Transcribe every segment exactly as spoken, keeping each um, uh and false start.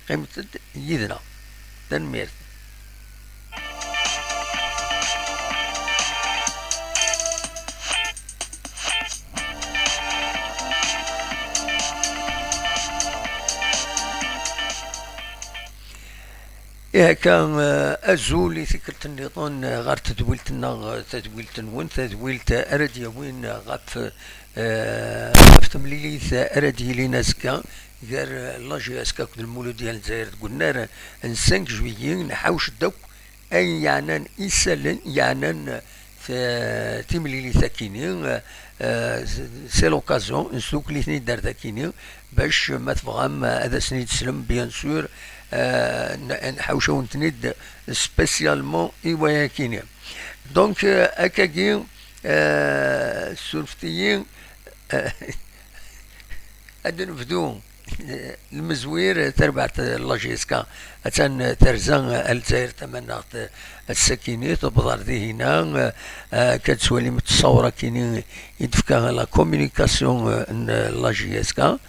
Qqimet-d yid-neɣ. Tanemmirt. Ihi akka, eh, azul i tikkelt nniḍen, eh, ɣer tedwilt-nneɣ, eh, tadwilt-nwen, tadwilt ara d-yawin, eh, ɣef, eh, ɣef temlilit ara d-yilin azekka gar, eh, la J S K akked Lmuludya n Lezzayer deg unnar n cinq juillet. Nḥawec-d akk ayen yeɛnan isallen, yeɛnan, eh, timlilit akini, eh, eh, c'est l'occasion, nesdukkel-iten-id ar dakini, bac ma tebɣam ad asen-id-teslem, bien sûr, eh, n-, nḥawc-awen-ten-id spécialement i wayakini. Donc, eh, akkagi, eh, surfet-iyi, eh, ad nebdu, eh, lmezwir, tarbaɛt n la J S K attan terza ar Lezzayer tamaneɣt, ass-akini tewweḍ ar dihina, eh, akka d-tettwalim ttṣawra-kini i d-tefka la communication, eh, n la J S K.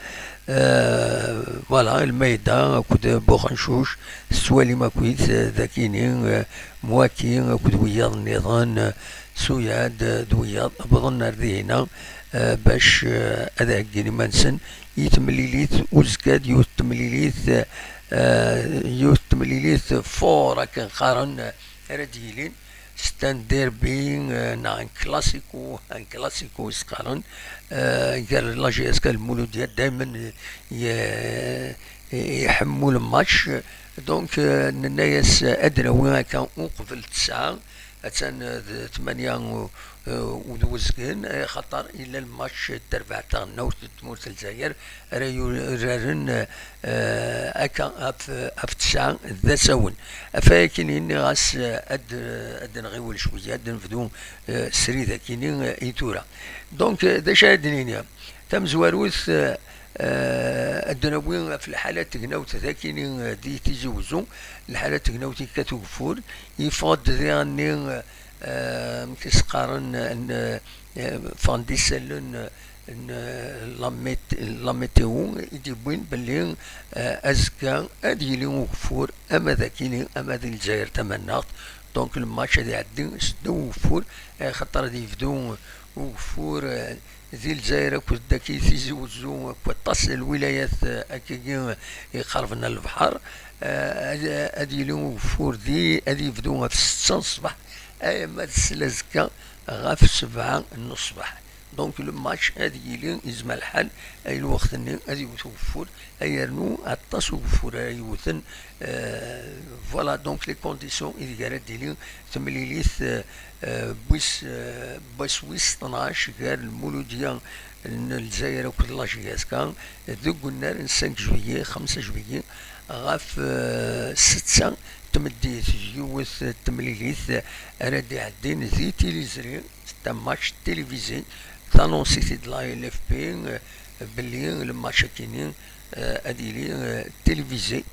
Eh, voilà, Lmayda akked Buxencuc, tettwalim akkit, eh, dakini, eh, Mwaki akked wiyaḍ nniḍen, eh, Suyad, eh, d wiyaḍ, wwḍen ar dihina, eh, bac, eh, ad heggin iman-nsen i temlilit uzekka-d, yiwet temlilit, eh, yiwet temlilit fort akken qqaren, eh, ara d-yilin, c'est un derby, eh, neɣ un classico, un classico i s-qqaren, eh, gar la J S K d Lmuludya, daymen, eh, ye-, iḥemmu le match. Donc, eh, nenna-yas, eh, ad d-nawi akka uqbel ttesɛa, attan, eh, d tmanya u-, eh, u d uzgen, eh, xaṭer yella lmatch n terbaɛt taɣelnawt n tmurt n Lezzayer ara yuraren, eh, akka af, af ttesɛa d asawen. Af akken nniɣ-as, eh, ad, ad nɣiwel cwiya, ad nebdu, eh, srid akini, eh, i tura. Donc, eh, d acu ara d-nini? Tamezwarut, eh, eh, ad d-nawi ɣef lḥala n tegnawt dakini, eh, di Tizi Wezzu, lḥala n tegnawt yekkat ugeffur, yeffeɣ-d diɣenni, eh, amek i s-qqaren, n, eh, ffɣen-d isallen, eh, n, eh, la mét-, la météo, i d-yewwin belli, eh, azekka ad yili ugeffur ama dakini ama di Lezzayer tamaneɣt. Donc le match ad iɛeddi s ddaw ugeffur, eh, xaṭer ad yebdu ugeffur, eh, di Lezzayer akked dagi Tizi Wezzu akked waṭas n lwilayat, eh, akkagi, eh, iqerben ar lebḥer. Eh, ad, ad yili ugeffur di, ad yebdu ɣef setta n ṣṣbeḥ alamma d sla azekka ɣef sebɛa n ṣṣbeḥ. Donc le match ad yili, yezmer lḥal ay lweqt-nni ad yewwet ugeffur, ay yernu aṭas ugeffur ara yewwten. Euh, voilà donc les conditions ideg ara d-tili temlilit, euh, euh, wis, euh, wass wis tnac gar Lmuludya n Lezzayer akked la J S K deg unnar n cinq juillet, xemsa juillet, ɣef, euh, setta n tmeddit. Yiwet n temlilit ara d-iɛeddin di tiliẓri, c'est un match télévisé, tanonsit-id la L F P, euh, belli le match akini, euh, ad yili, euh, télévisé.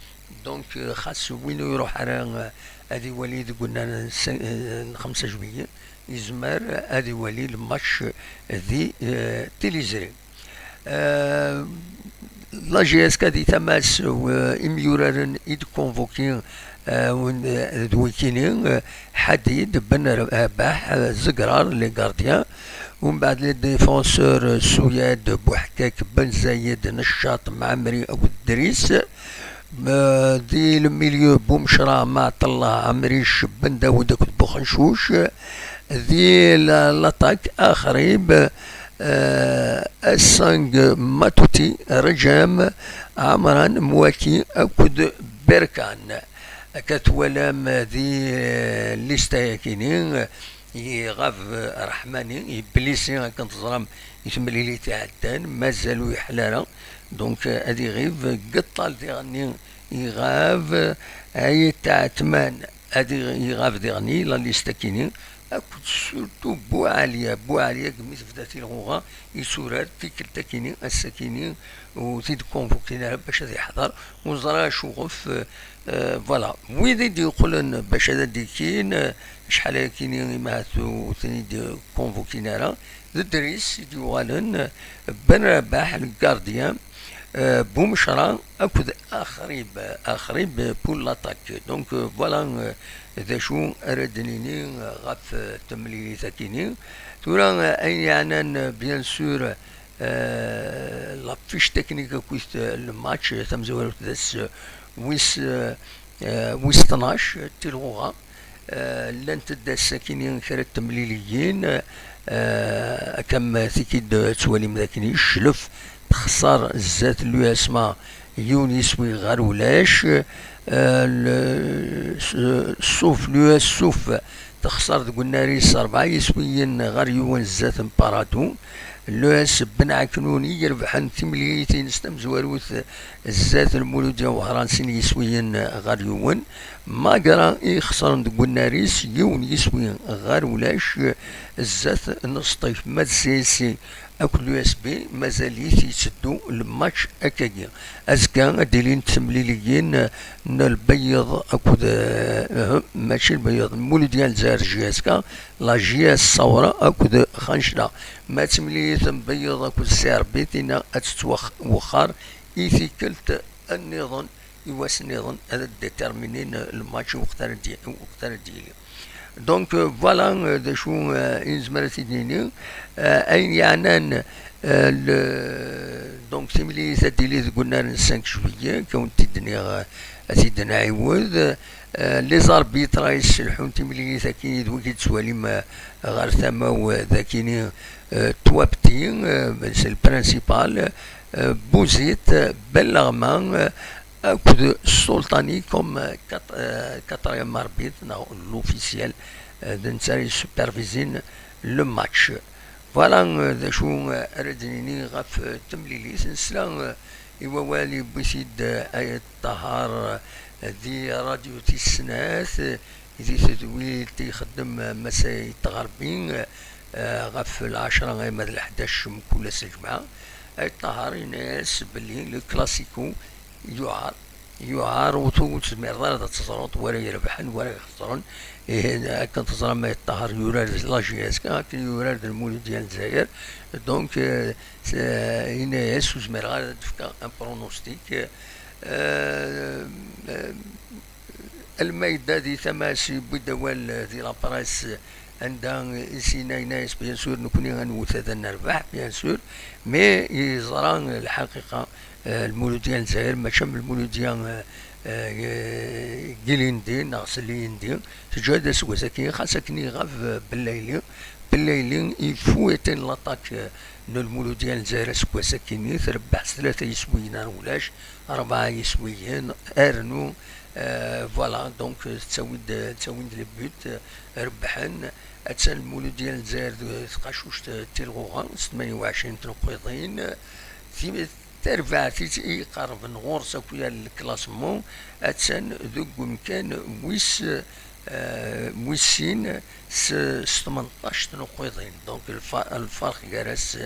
Donc, euh, xas win ur iruḥ ara, euh, ad iwali deg unnar n cin-, euh, n xemsa juillet, yezmer ad iwali le match di, euh, tiliẓri. Euh, la J S K di tama-s, euh, imyuraren i d-convoqué, euh, d wikini, euh, Ḥadid, Ben Rabaḥ, euh, Zegrar, les gardiens, umbeɛd les défenseurs, euh, Suyad, Buḥkak, Ben Zayed, Neccaṭ, Mɛemmri akked Dris. Euh, di le milieu, Bumecra, Maɛṭellah, Ɛemric, Ben Dawed akked Buxencuc. Di la, l'attaque, Axrib, euh, Assang, Matuti, Rejam, Ɛemran, Mwaki akked Berkan. Akka twalam di, euh, lista-yakini, iɣab, euh, Raḥmani, iblisi akken teẓram i temlilit iɛeddan, mazal ur yeḥla ara. Donc, euh, ad iɣib, Geṭṭal diɣenni iɣab, Ayet Ɛetman ad iɣ-, iɣab diɣenni, la liste akini, akked surtout Buɛaliya. Buɛaliya, deg mi tebda tilɣuɣa, yetturar tikkelt akini, ass akini, ur t-id-convoquin ara bac ad iḥḍer, ur ẓriɣ acuɣef, euh, euh, voilà. Wid i d-yeqqlen bac ad d-ikin, euh, acḥal akini, imahat ur ten-id-convoquin ara, d Dris i d-yuɣalen, euh, Ben Rabaḥ, le gardien, Bumecra akked Axrib, Axrib pour l'attaque. Donc, euh, voilà, euh, d acu ara d-nini, euh, ɣef, euh, temlilit-akini. Tura, euh, ayen yeɛnan, euh, bien sûr, euh, la fiche technique akked, euh, le match, euh, tamezwarut d ass, euh, wis, euh, euh, wis tnac, euh, tilɣuɣa. Euh, llant-d ass-akini kra n temliliyin, euh, akka am tiki d-tettwalim d akken cclef texṣer zdat l'U S M A yiwen yiswi ɣer ulac. Euh, le, s-, Suf, l'U S Suf texṣer deg unnar-is rebɛa yiswiyen ɣer yiwen zdat n Paradu. L'U S Ben Ɛeknun i irebḥen timlilit-ines tamezwarut zdat Lmuludya Wehran sin yiswiyen ɣer yiwen. Magra i ixesren deg unnar-is yiwen yiswi ɣer ulac zdat n Sṭif. Ma d C S C akked l'U S B mazal-it yetteddu lmatch akkagi. Azekka ad d-ilint temliliyin n Lbeyyeḍ akked, eh, mačči Lbeyyeḍ, Lmuludya n Lezzayer, J S K, la J S Ṣawra akked Xancla. Ma d timlilit n Lbeyyeḍ akked C R B, tinna ad tettwexxar i tikkelt nniḍen, i wass nniḍen ad déterminin lmatch waqt ara d-, waqt ara d-yili. Donc, euh, voilà, euh, d acu, euh, i nezmer ad t-id-nini. Euh, ayen yeɛnan, euh, le, donc, timlilit ad d-tili deg unnar n cinq juillet, akka wen-t-id-nniɣ, euh, ad t-id-nɛiwed. Euh, les arbitres ay yesselḥun timlilit-agi d wigi d-tettwalim, euh, ɣer tama-w, euh, d akini, euh, Twabti, euh, c'est le principal, euh, Bouzid, Belleɣma, euh, akked Ssulṭani comme, euh, quat-, euh, quatrième arbitre, neɣ l'officiel, euh, d netta ara yessupervizin le match. Voilà, euh, d acu, euh, ara d-nini ɣef, euh, temlilit. Nesla, euh, i wawal yewwi-t-id, euh, Ayt Ṭaher, euh, di Radio Tis Snat, euh, di tedwilt i ixeddem, euh, Masay Tɣerbi, euh, ɣef lɛecra arma d leḥdac mkul ass n lǧemɛa. Ayt Ṭaher yenna-yas belli le classico yuɛer, yuɛer, ur tu-, ur tezmireḍ ara ad teẓreḍ wa ara irebḥen, wa ara ixesren. Ihi, akken teẓram, Ayt Ṭaher yurar d la J S K, akken yurar d Lmuludya n Lezzayer. Donc, euh, s-, yenna-yas ur zmireɣ ara ad d-fkeɣ un pronostic. Euh, euh, Alma yedda di tama-s, yewwi-d awal, euh, di la presse, anda i s-yenna, yenna-yas, bien sûr, nekni ad nwet ad nerbeḥ, bien sûr, mais yeẓra, euh, lḥaqiqa, euh, Lmuludya n Lezzayer mačči am Lmuludya, euh, euh, n yilindi neɣ s lindi, teǧǧa-d aseggas-agi, xas akken iɣab, euh, Bellayli, Bellayli, il faut éteindre l'attaque, euh, n Lmuludya n Lezzayer aseggas-agi, trebbeḥ s tlata yiswiyen ar ulac, rebɛa yiswiyen, rnu, euh, voilà, donc, euh, ttawin-d, ttawin-d les buts, euh, rebbḥen. Attan Lmuludya n Lezzayer d tqacuct, euh, tilɣuɣa s tmanya u ɛecrin tneqqiḍin. Ti-, tarbaɛt i, i iqerben ɣur-s akya le classement, attan deg umkan wis, euh, wis sin s, s tmenṭac tneqqiḍin. Donc, lfa-, lferq gar-as-,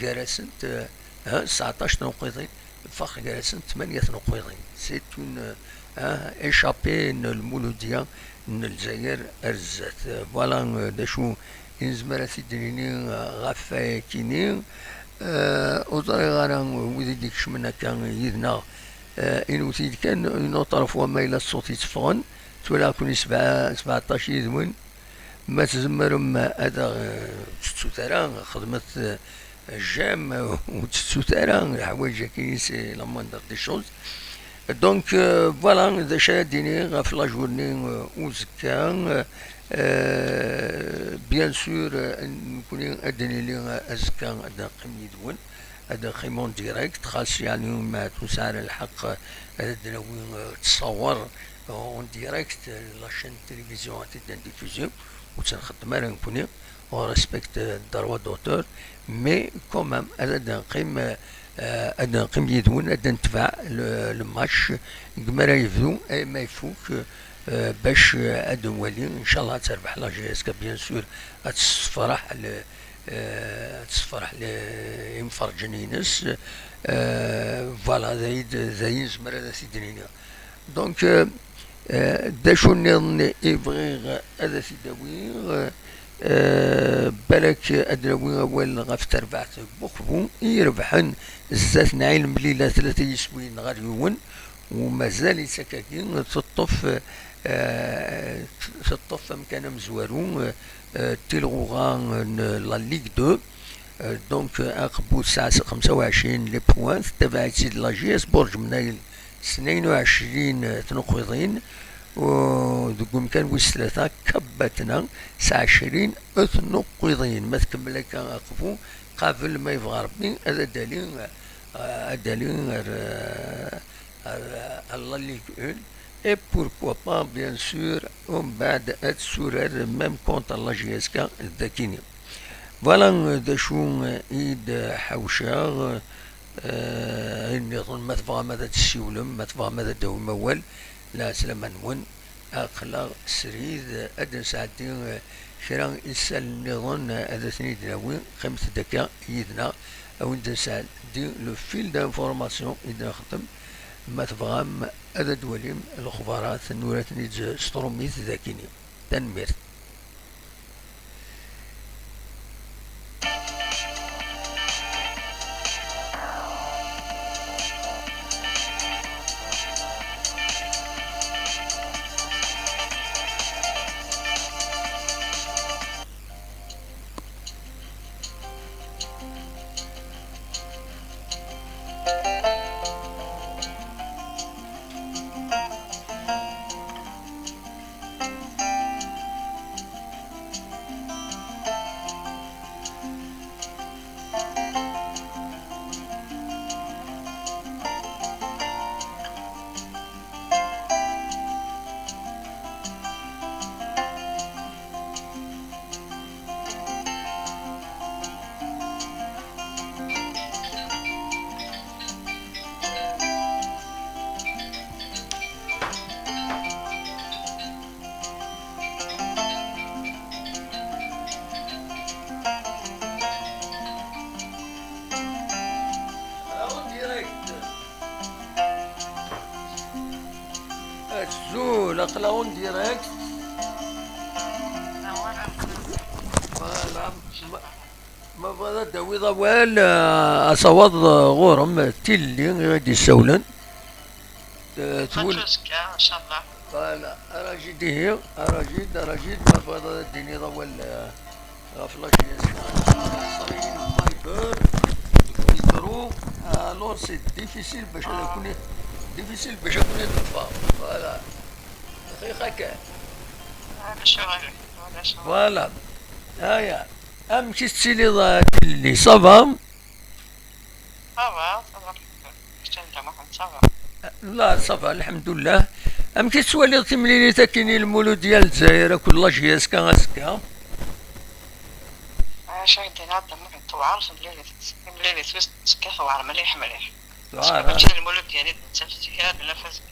gar-asent, euh, hein, sɛeṭṭac tneqqiḍin. Lferq gar-asen tmanya tneqqiḍin. C'est une, euh, échappée n Lmuludya n Lezzayer ar zdat. Euh, voilà, euh, d acu i nezmer ad t-id-nini, euh, ɣef wayakini. Euh, ur ẓriɣ ara, euh, wid i d-ikecmen akka yid-neɣ, euh, inwet-iyi-d kan une autre fois ma yella ṣṣut yetteffɣen. Ttwalaɣ-ken i sebɛa-, sebɛeṭṭac yid-wen. Ma tzemrem ad aɣ-, ur tettut ara, xedmet, euh, j'aime, ur tettut ara leḥwayeǧ-agi, c'est la moindre des choses. Donc, euh, voilà, d acu ara d-iniɣ ɣef la journée, euh, uzekka. Euh, bien sûr, euh, nekkni ad d-nili, euh, azekka, ad neqqim yid-wen, ad neqqim en direct, xas yeɛni ma ur nesɛi ara lḥeqq, euh, ad d-nawi, euh, ttṣawer, euh, en direct, euh, la chaîne télévision ad t-id-ndiffuzi, ur tt-nxeddem ara nekkni. On respecte, euh, le droit d'auteur, mais quand même, ad, ad neqqim, euh, ad neqqim yid-wen, ad netbeɛ le, le match, deg mi ara yebdu, arma ifuk, euh, bac, euh, ad nwali, inchallah, ad terbeḥ la J S K, bien sûr, ad tessefreḥ le, euh, ad tessefreḥ le, imferǧen-ines. Euh, voilà, d ayen, d ayen nezmer ad t-id-nini. Donc, euh, euh, d acu nniḍen i bɣiɣ ad t-id-awiɣ, euh, Eh, balak ad d-nawi awal ɣef terbaɛt n Uqbu i irebḥen zdat n Ɛin Mlila tlata yiswiyen ɣer yiwen, u mazal-itt akkagi teṭṭef, eh, teṭṭef amkan amezwaru, eh, tilɣuɣa n la Ligue deux. Eh, donc, eh, Aqbu tesɛa xemsa u ɛecrin les points, tettabaɛ-itt-id la J S Bourg Mnayel s tnayen u ɛecrin tnuqqiḍin, u deg umkan wis tlata, Kabatna s ɛecrin tnuqqiḍin. Ma tkemmel akka Aqbu, qabel ma yebɣa Rebbi, ad d-ali, ad d-ali ar, ar, ar la Ligue un, et pourquoi pas, bien sûr, umbeɛd ad turar même contre la J S K d akini. Voilà, d acu i d-ḥawceɣ. Eh, ayen nniḍen, ma tebɣam ad d-tessiwlem, ma tebɣam ad d-tawim awal, lɛeslama-nwen. Aql-aɣ srid ad d-nesɛeddi, eh, kra isallen nniḍen, eh, ad ten-id-nawi. Qqimet-d akka yid-neɣ, ad wen-d-nesɛeddi le fil d'information i d-nxeddem. Ma tebɣam ad d-twalim lexbarat, nura-ten-id s trumit d akini. Tanemmirt. Azul, aql-aɣ en direct. Voilà. Ma, ma bɣiḍ ad d-tawiḍ awal, eh, asawaḍ, eh, ɣur-m, tilelli i d-issawlen. Eh, twul- Azekka, inchallah. Voilà, arajid ihi, arajid, arajid, ma bɣiḍ ad d-tiniḍ awal, eh, ɣef la J S K, Viber, deg mikru, alors c'est difficile bac ad akuni, difficile bac ad kuni ḍefreɣ. Voilà. Xir akka. Voilà. Aya. Amek i tettiliḍ a tilelli? Ça va? Ça va, ça va. Kečč a Dda Muḥend, ça va? La, ça va, lḥemdullah. Amek i tettwaliḍ timlilit akkin i Lmuludya n Lezzayer akked la J S K azekka? Acu i d-yenna Dda Muḥend, tewɛer temlilit. Timlilit wis azekka tewɛer mliḥ, mliḥ. Tewɛer, ha? Mačči d Lmuludya i d-nettat, zik ara d-naf azekka.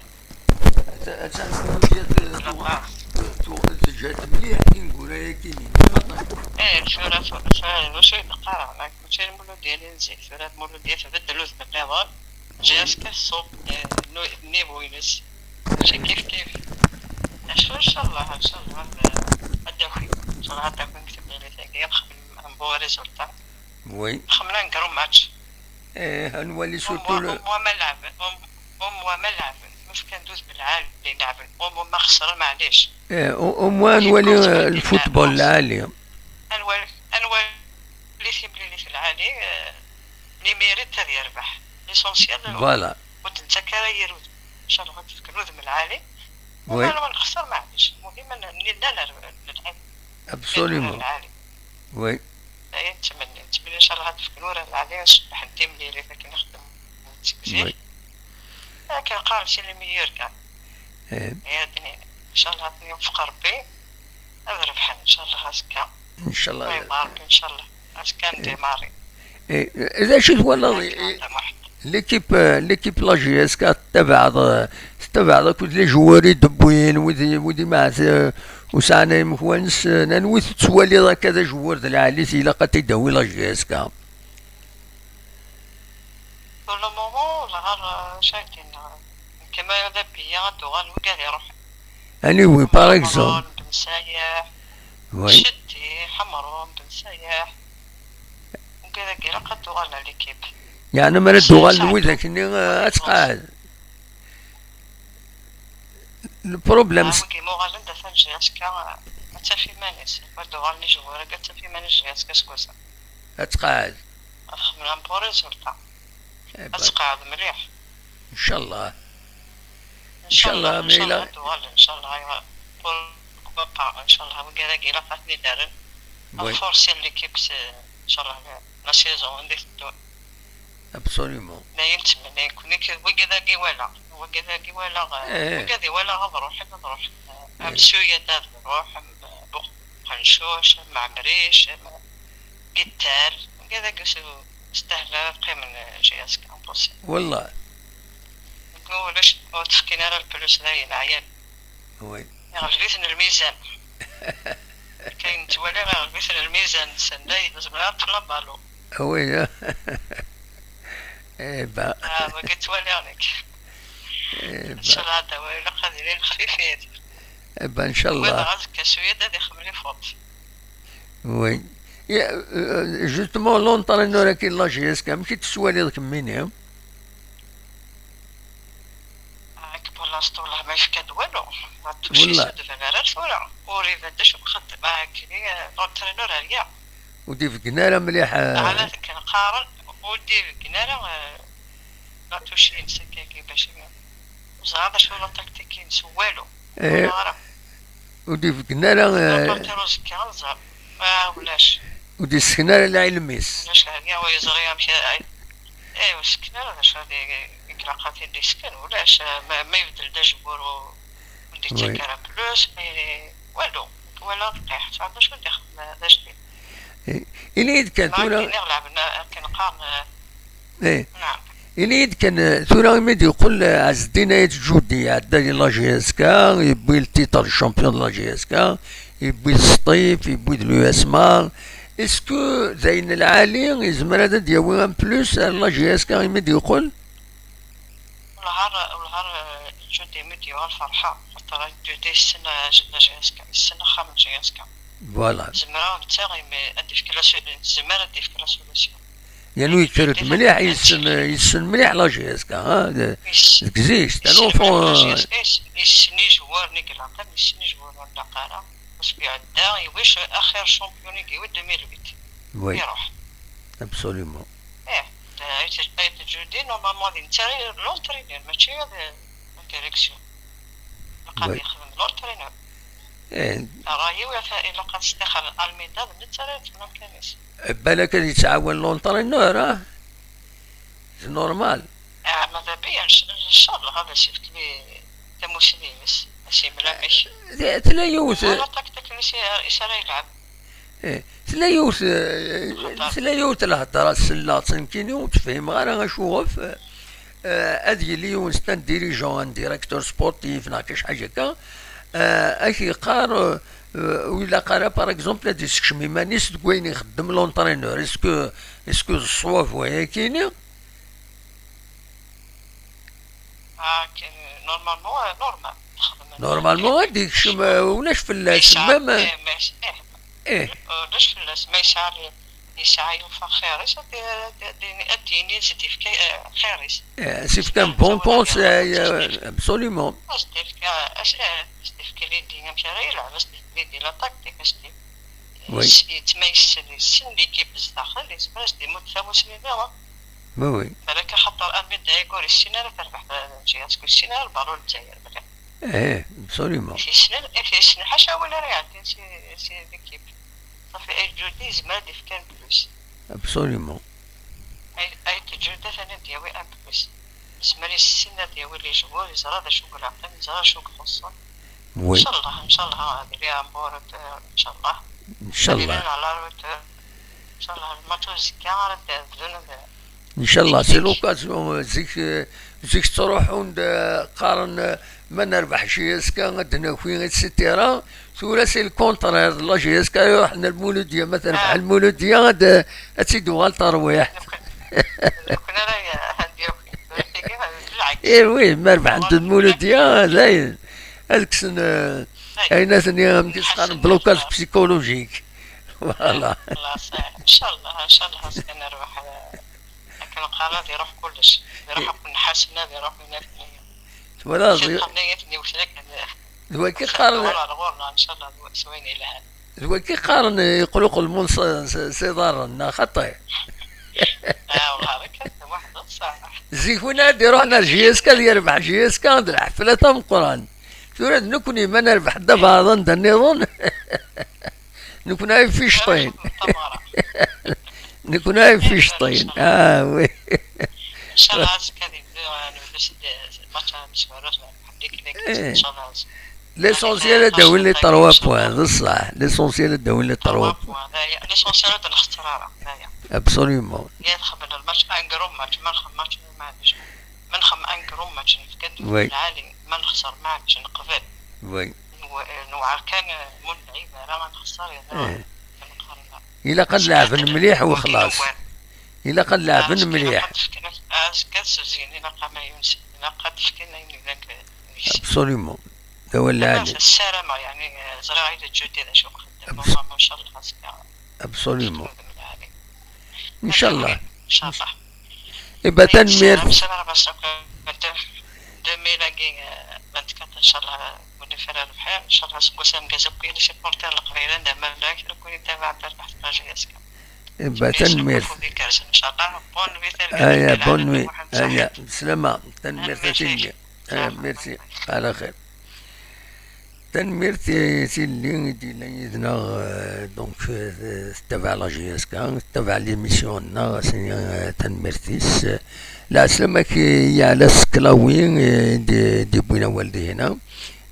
Ata-, atan Lmuludya t-, tuɣ-, tuɣ-, teǧǧa-t mliḥ tineggura-yagi-nni. Eh, tura, tura, tura, d acu i d-qqareɣ, ma mačči d Lmuludya n zik, tura d Lmuludya tbeddel udem nniḍen. Ǧǧa-as kan ṣṣub, eh, nu-, nnibu-ines. Mačči kif kif. Acu, inchallah, inchallah, ad, ad d-taki. Inchallah ad d-taki deg temlilit-agi, ad nexdem un bon résultat. Oui. Nxemmel ad negru match. Eh, ad nwali surtout le. Au moins ma lɛeben, au, au moins ma lɛeben, ma fkan-d udem lɛali lɛeben, au moins ma xesren, maɛlic. Eh, au, au moins ad nwali, eh, lfutbol lɛali. Ad nwali, ad nwali timlilit lɛali, eh, les mérites ad yerbeḥ. L'essentiel, voilà, ur d-nettak ara yir udem. Inchallah ad d-fken udem lɛali. Oui. Wala ma nexser, maɛlic. Lmuhim ad n-, nella ner-, nelɛeb. Absolument. Lɛali. Oui. Aya nettmenni, nettmenni inchallah ad d-fken urar lɛali, ad cebbḥen timlilit akken i xeddmen seg zik. Oui. Akken qqaren c'est le meilleur gagne. Eh. Aya d-nini. Inchallah ad ten-iwefeq Rebbi, ad rebḥen inchallah azekka. Inchallah. Ma yebɣa Rebbi inchallah. Azekka ad ndemari. Eh, d acu twalaḍ, eh, l'équipe, eh, l'équipe la J S K tettabaɛeḍ, eh, tettabaɛeḍ akked les joueurs i d-wwin, wid, wid i meɛt, eh, ur sɛan ara imek-nnes, eh, n anwi tettwaliḍ akka d ajewwur d lɛali-t ilaq ad t-id-tawi la J S K? Pour le moment, la, eh, acu ara d-iniɣ, Kamal Abia ad d-uɣal wigad iruḥen. Aniwi, par exemple? Mɛemmrun, Bemsayeḥ, oui. Ceddiḥ, Amrum, Ben Sayaḥ. Wigad-agi ilaq ad d-uɣalen ar l'équipe. Yeɛni mi ara d-uɣalen widak-nni, eh, ad tqeɛɛed. Le problème, ah, wigi ma uɣalen-d, atan J S K, eh, ad taf iman-is. Ma d-uɣalen ijewwir-agi, ad taf iman-is J S K seg wass-a. Ad tqeɛɛed. Ad xedmen un bon résultat. Eh, ad tqeɛɛed mliḥ. Ncallah. Ncallah, ncallah, ma yella ad d-uɣalen, ncallah, aywa. Pourquoi pas, ncallah, wigad-agi ilaq ad ten-id-rren. Oui. Ad forcer l'équipe, ncallah, la, la saison anda i teddun. Absolument. D ayen ttmenniɣ nekkni, wigad-agi walaɣ, wigad-agi walaɣ, eh, wigad i walaɣ ad ruḥen, ad ruḥen. Eh. Am Suyada ad ruḥ, am Buqencuc, am Ɛemric, am Gittal, wigad-agi s-, stahlen ad qqimen, eh, J S K, impossible. Wallah. Ulac, ur d-fkin ara le plus dayen, ɛyan. Oui. Iɣleb-iten lmizan. Kayen ttwaliɣ iɣleb-iten lmizan, sanda i nezmer ad ṭṭfen la ballon. Oui. Eh ben. Ah, wagi ttwaliɣ nekk. Eh ben. Ncallah, ilaq ad ilin xfifit. Eh ben, ncallah. Walaɣ azekka Suyada ad ixdem les fautes. Oui. Ya, euh, justement, l'entraîneur-agi n la J S K, amek i t-tettwaliḍ kemmini? Ah, pour l'instant, والله ما يفكاد والو. ما توشيش. والله. Ur d-iban ara tura. Ur iban d acu ixeddem. Ah, kini, euh, l'entraîneur, rien. Ur d-ibeggen ara mliḥ, eh. Ala akken qqaren, ur d-ibeggen ara, eh, la touche-ines akkagi bac ur ẓriɣ d acu la tactique-ines, walu. Eh. Ur ẓriɣ ara. Ur d-ibeggen ara, eh. Apartir uzekka ad nẓer. Ah, ulac. Ur d-issken ara lɛilm-is. Ulac, ɛni ur yeẓri amek ay, eh, ur ssken ara d acu ad i-, i ilaq ad t-id-isken, ulac, eh, ma, ma ibeddel-d ajewwur u-, ur d-ittak ara plus, mais walu. Wala lqiḥ, tesɛa d acu ad ixdem d ajdid. Eh, ini-yi-d kan tura. Nniɣ lɛebna akken qqaren, eh, eh. Naɛam. Ini-yi-d kan, eh, tura imi d-yeqqel, eh, Ɛezdin Ayt Ǧudi, iɛedda di la J S K, yewwi le titre de champion de la J S K, yewwi-d Sṭif, yewwi-d l'U S M A. Est-ce que d ayen lɛali yezmer ad d-yawi un plus ar la J S K imi d-yeqqel? Wellah ar, wellah ar, eh, Ǧudi mi d-yuɣal ferḥeɣ, xaṭer Ǧudi yessen, eh, la J S K, yessen axxam n J S K. Voilà. Zemreɣ netta imi ad d-yefk la so-, tezmer ad d-yefk la solution. Yernu yekker-d mliḥ, yessen, yessen mliḥ la J S K, ha, de-, deg zik, c'est un enfant, euh, yessen ijewwaren i ilaqen, yessen ijewwaren ur nlaq ara. Asmi iɛedda, iwac axir champion i yiwi deux mille huit. Oui. Iruḥ. Absolument. Eh, Ayt, Ayt Ǧudi, normalement, d netta i l'entraîneur, mačči d la direction. Ilaq ad yexdem l'entraîneur. Eh. Ṛṛay-iw, ilaq ad stixer Almeida, d netta ara yeṭṭfen amkan-is. Eh, balak ad yettɛawan l'entraîneur, ah? C'est normal. Ah, mada bia, ncallah ad as-yefk tamussni-ines, ad s-yemel amek. Eh, tella yiwet. Wala taktik-nni i s ara yelɛeb. Eh, tella yiwet, eh, tella yiwet lhedra selleɣ-tt nekkini ur tt-fhimeɣ ara acuɣef, eh, ad yili yiwen, c'est un dirigeant, un directeur sportif neɣ kac ḥaǧa akka, eh, ad k-yeqqar, eh, ur ilaq ara, par exemple, ad yessekcem iman-is deg wayen ixeddem l'entraîneur. Est-ce que, est-ce que d ṣṣwab wayakini? Ah, normalement, euh, normal. Normalement, ad d-yekcem, euh, ulac fell-as, même, euh, eh, ulac fell-as, ma yesɛa, yesɛa yufa xir-is, ad d-, ad d-, ad d-yini, ad d-yini, ad s-d-yefk, eh, xir-is. Eh, ad s-yefk un bon conseil, euh, absolument. Ad s-d-yefk, eh, ad s-, eh, ad s-d-yefk l'idée amek ara yelɛeb, ad s-d-yefk l'idée, la tactique, ad s-d-yefk. Oui. Yettma yessen, yessen l'équipe zdaxel, yezmer ad s-d-imudd tamussni nniḍen. Oui, oui. Balak axaṭer Almeida ur yessin ara tarbaɛt n J S K, ur yessin ara lbalu n Lezzayer mliḥ. Eh, absolument. Yessen, yessen ḥaca win ara iɛeddin si, si l'équipe. Safi, Ayt Ǧudi yezmer ad d-yefk un plus. Absolument. Ay, Ayt Ǧudi atan ad d-yawi un plus. Yezmer yessen ad d-yawi les joueurs, yeẓra d acu i ilaqen, yeẓra d acu i ixuṣṣen. Oui. Ncallah, ncallah, ad iliɣ am Burut, eh, ncallah. Ncallah. Ad ilin à la hauteur. Ncallah, lmatch uzekka ara d-, bdun ad. Ncallah, c'est l'occasion, eh, zik, eh, zik ttruḥun-d, eh, qqaren, eh, ma nerbeḥ J S K ad d-naki, et cetera. Tura c'est le contraire, la J S K iruḥen ar Lmuludya, ma terbeḥ Lmuludya ad, ad tt-id-tuɣal terwiḥt. Nekkni, nekkni ara y-, ad d-yawi. Eh oui, ma rebḥent Lmuludya, dayen. Ad kksen, eh, ayen aten-, amek i s-qqaren, blocage psychologique. Voilà. خلاص، إن شاء الله، إن شاء الله، أزكى نربح. لكن قال هذا يروح كلش، يروح كل حسنة، يروح من الدنيا. Voilà. خلينا يثني وثلاثة. D wagi qqaren, والله غورنا إن شاء الله سوين إلى هذا. D wagi qqaren yeqluq lmun s iḍarren, neɣ xaṭi? آه والله هذاك واحد الصح. Zik win ad iruḥen ar J S K ad yerbeḥ J S K d lḥefla tameqqrant. Tura d nekkni ma nerbeḥ ddabeɛḍ anda nniḍen. Nekkni ay ficṭin. Nekkni ay ficṭin. Ah oui. إن شاء الله أزكى يبدو نبدو سد ماتش مش معروف. L'essentiel ad d-awin les trois points, d ṣṣeḥ. L'essentiel ad d-awin les trois points. L'essentiel ad nxeṣṣer ara. Absolument. Yadxel الماتش un gros match، ما نخمم ماتش، ما عنديش. ما نخمم un gros match، نفكد Oui. العالي، ما نخسر، ما عنديش، نقبل. Oui. نوعر كان مول اللعيبة، راه ما نخسر، نقارن. Ilaq ad leɛben mliḥ وخلاص. Ilaq ad leɛben mliḥ. كتسوزين، إلا قام يونس، إلا قد فكنا يونس. Absolument. D awal lɛali. السلامة يعني، زرا عيد الجديد، شو قدم، ما شاء الله. Absolument. إن شاء الله. إن شاء الله. Iba tanemmirt. السلامة بس deux mille vingt-quatre إن شاء الله. ونفعل الخير إن شاء الله. سكو سام كازا كوين سيبورتير القبيلة، ندعم الملك، لكل يتابع البرنامج تاع جي اس كا. Iba tanemmirt. إن شاء الله. Bonne nuit. Aya, bonne nuit. Aya, بسلامة. Tanemmirt a Tilli. Aya, merci. Ala xir. Tanemmirt i Tilli i d-yellan yid-neɣ, euh, donc, euh, tettabaɛ la J S K, tettabaɛ l'émission-nneɣ, ass-nni, euh, tanemmirt-is. Lɛeslama-k i Yeɛla Seklawi, euh, i d-, i d-yewwin awal dihina.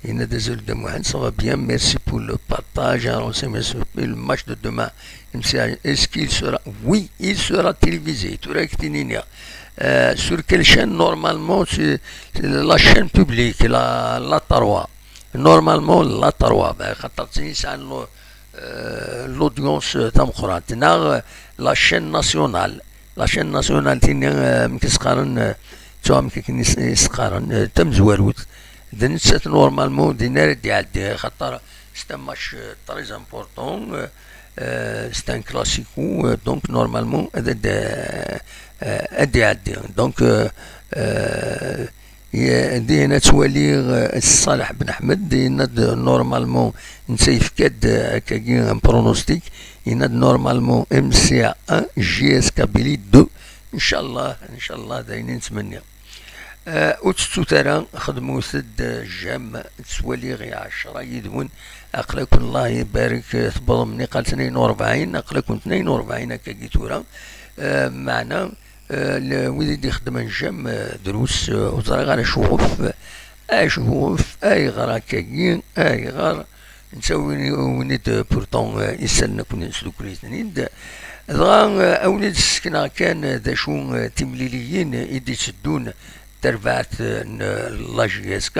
Yenna-d azul Dda Muḥend, ça va bien, merci pour le partage, un renseignement sur le match de demain. Est-ce qu'il sera, oui, il sera télévisé. Tura ak-t-id-iniɣ. Euh, sur quelle chaîne? Normalement, c'est, c'est la chaîne publique, la, la trois. Normalement, la trois. Ben, xaṭer d tin yesɛan lo-, euh, l'audience, euh, tameqqrant. Neɣ, euh, la chaîne nationale. La chaîne nationale, tin, euh, amek i s-qqaren, euh, ttuɣ amek akken i s-, i s-qqaren, euh, tamezwarut. D nettat, normalement, din ara d-iɛeddi, xaṭer c'est un match, euh, très important, euh, euh, c'est un classico, euh, donc normalement, ad, ad, euh, euh, ad d-iɛeddi. Donc, euh, euh, ye-, din ad twaliɣ, euh, Ṣaleḥ Ben Ḥmed, yenna-d normalement, netta yefka-d, euh, akkagi un pronostic, yenna-d normalement M C A un, J S Kabylie deux, inchallah, inchallah, d ayen i nettmenni. Euh, ur tettut ara, xedmut-d, euh, j'aime, ttwaliɣ i ɛecra yid-wen, aql-aken Allah ibarek, euh, tewwḍem niqal tnayen u rebɛin, aql-aken tnayen u rebɛin akkagi tura, euh, meɛna, euh, le-, wid i d-ixeddmen j'aime, euh, drus, euh, ur ẓriɣ ara acuɣef, acuɣef, ayɣer akkagi, ayɣer, netta win, win i d, pourtant, euh, isellen akk-nni nesdukkel-iten-id. Dɣa, euh, a wen-id-ssekneɣ kan, euh, d acu, euh, timliliyin i d-itteddun tarbaɛt, euh, n, euh, la J S K,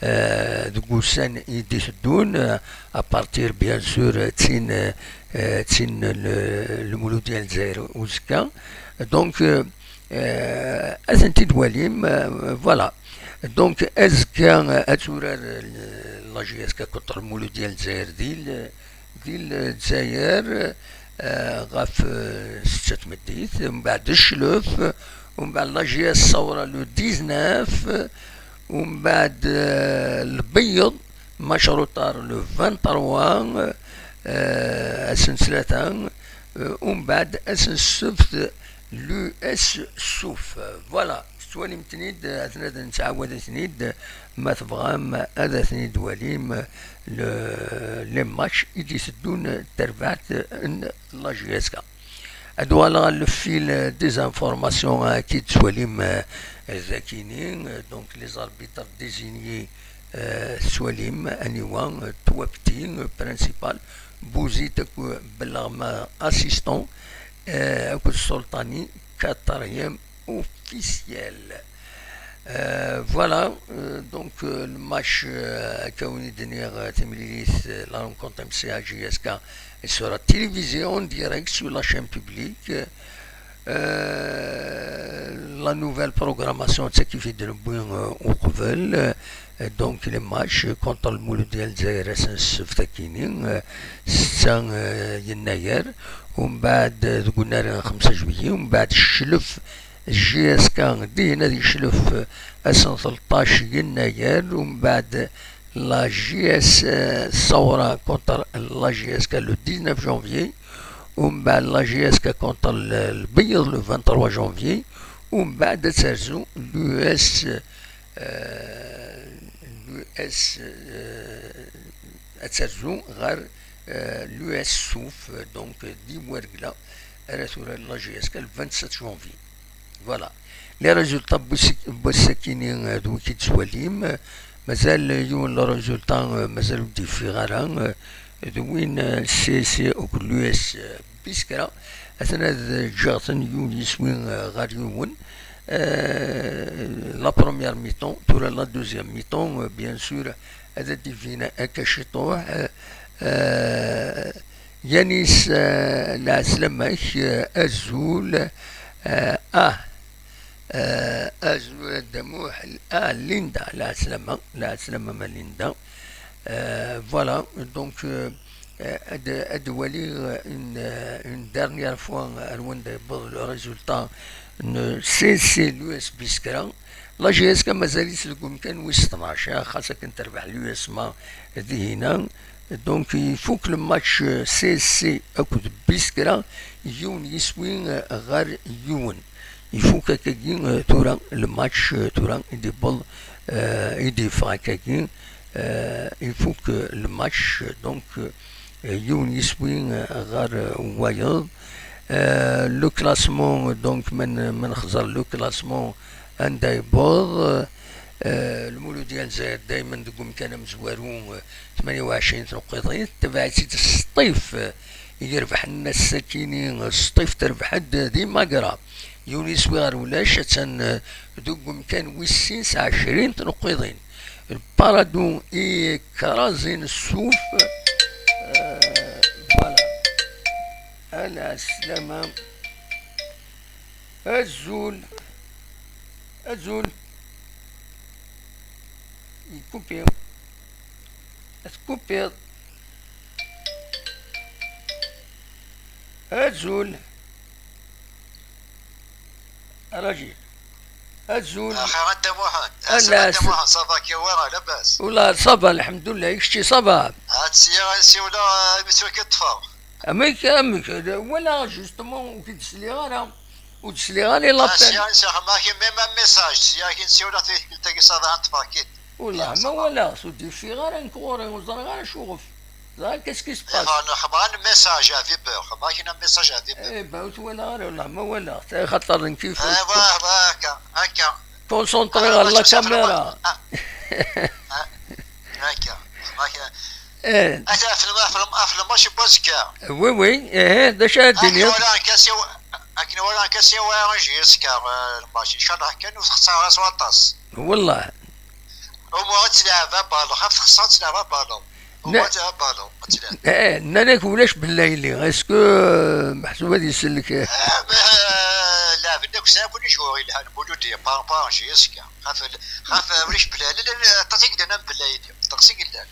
euh, deg wussan i d-iteddun, euh, à partir, bien sûr, euh, d tin, euh, euh, d tin n, euh, Lmuludya n Lezzayer uzekka. Donc, euh, euh, ad tent-id-twalim, euh, voilà. Donc, azekka, euh, ad turar, euh, la J S K contre Lmuludya n Lezzayer di l-, di Lezzayer, euh, ɣef, euh, setta tmeddit, mbeɛd Cclef, mbeɛd la J S Sawra le dix-neuf, mbeɛd, euh, Lbeyyeḍ, match retard le vingt-trois, euh, ass n ttlata, euh, mbeɛd ass n ssebt l'U S Suf. Voilà. Tettwalim-ten-id, atnad nettɛawad-iten-id, ma tebɣam ad ten-id-twalim, le, les matchs i d-iteddun tarbaɛt n la J S K. Ad uɣaleɣ ɣer le fil des informations, euh, akka i d-tettwalim, euh, dakini, euh, donc les arbitres désignés, euh, tettwalim, aniwa, euh, Twapti, euh, principal, Bouzid akked Bellarma assistant, euh, akked Soltani quatrième officiel. Euh, voilà, euh, donc, euh, le match, euh, akka i wen-d-nniɣ, euh, timlilit, euh, la rencontre M C A J S K, elle sera télévisée en direct sur la chaîne publique, euh, Euh, la nouvelle programmation d takif i d-newwi, euh, uqbel, euh, donc les matchs contre Lmuludya n Lezzayer ass n ssebt akini, euh, setta, euh, yennayer, umbeɛd, euh, deg unnar n xemsa juillet, umbeɛd Cclef, J S K dihin ad yeclef, euh, ass n tleṭṭac yennayer, umbeɛd la J S, euh, Saoura contre la J S K le dix-neuf janvier, umbeɛd la J S K contre le, Lbeyyeḍ le vingt-trois janvier, umbeɛd ad terzu l'U S, euh, l'U S, euh, ad terzu ɣer, euh, l'U S Souf, euh, donc, euh, di Wergla ara turar la J S K le vingt-sept janvier. Voilà. Les résultats n wass-, n wass-akini, euh, d wiki d-tettwalim, euh, mazal yiwen le résultat, euh, mazal ur d-yeffiɣ ara, euh, d win, euh, C S C akked l'U S, euh, Biskra. Atan ad ǧǧeɣ-ten yiwen yiswi, euh, ɣer yiwen. Euh, la première mi-temps, tura la deuxième mi-temps, euh, bien sûr, ad d-ibin akka ciṭuḥ. Euh, euh, Yanis, euh, lɛeslama-k, euh, azul, euh, ah, euh, azul a Dda Muḥ, ah, Linda, lɛeslama, lɛeslama ma Linda. Euh, voilà, donc, euh, euh, ad, ad wali, euh, une, euh, une dernière fois, euh, ar wanda yewweḍ le résultat n C S C l'U S Biskra. La J S K mazal-itt deg umkan wis tnac, ah, xas akken terbeḥ l'U S ma dihina. Donc, ifuk le match, euh, C S C akked Biskra, yiwen yiswi, euh, ɣer yiwen. Ifuk akkagi, euh, tura le match, euh, tura i d-iwweḍ, euh, i d-yeffeɣ akkagi, euh, ifuk, euh, le match, euh, donc, euh, yiwen yiswi, euh, ɣer, euh, wayeḍ. Euh, le classement, donc, ma n-, ma nexẓer le classement anda yewweḍ, euh, Lmuludya n Lezzayer daymen deg umkan amezwaru, euh, tmanya u ɛecrin tneqqiḍin, tabaɛit-id Sṭif, euh, i irebḥen ass-akini, euh, Sṭif terbeḥ-d di Magra. Yiwen yiswi ɣer ulac, attan, euh, deg umkan wis sin s ɛecrin tneqqiḍin. Lparadu i kraẓin Ssuf. Euh, voilà. Ala sslama. Azul. Azul. Yekkupi. Ad tekkupiḍ. Azul. Arajil. Azul. Axir a Dda Muḥend. Ala, Asma Dda s- Muḥend, ça va, kewwa, labas? Ula, ça va, lḥemdullah, i kečči, ça va? Ad ssiya, ad siwleɣ, eh, imi tura k-ṭṭfeɣ. Amek, amek, wala, justement, ur k-id-sliɣ ara, ur d-sliɣ ara i Ah, l'appel. Sya, sya, xemma-k, même un message, sya, k-in siwleɣ tikkelt-agi, ça va, ad ṭṭfeɣ-k-id. Wallah, ma walaɣ-t, ur d-yeffiɣ ara nekk ɣur-i, ur ẓriɣ ara acuɣef. Ẓriɣ qu'est-ce qui se passe. Xemma-k, xemma-k un message à Viber, xemma-k un message à Viber. Eh ben, ur t-walaɣ ara, wallah, ma walaɣ-t. Axaṭer nekk, eh, voilà, voilà, akka, akka. Concentré ɣer la caméra. Ah, ah, akka, xemma-k. Eh. Ata ɣef lma-, ɣef lma-, ɣef lmatch n wazekka. Oui, oui, eh, d acu ara d-tiniḍ? Akken walaɣ kan siw-, akken walaɣ kan siwa J S K, eh, lmatch. Ncallah kan ur texṣar ara s waṭas. Wallah. Au moins ad tleɛb abalun, xaf texṣer ad tleɛb abalun. Au moins ad tleɛb abalun, ad tleɛb. Eh, nnan-ak ulac Bellayli. Est-ce que, eh, meḥsub ad isellek? Eh, ma, eh, leɛben akk sɛan akk les joueurs yelhan, Muludya, par rapport à J S K. Xaf, xaf, eh, ulac Bellayli, llan, eh, aṭas i yellan am Bellayli. Aṭas i yellan.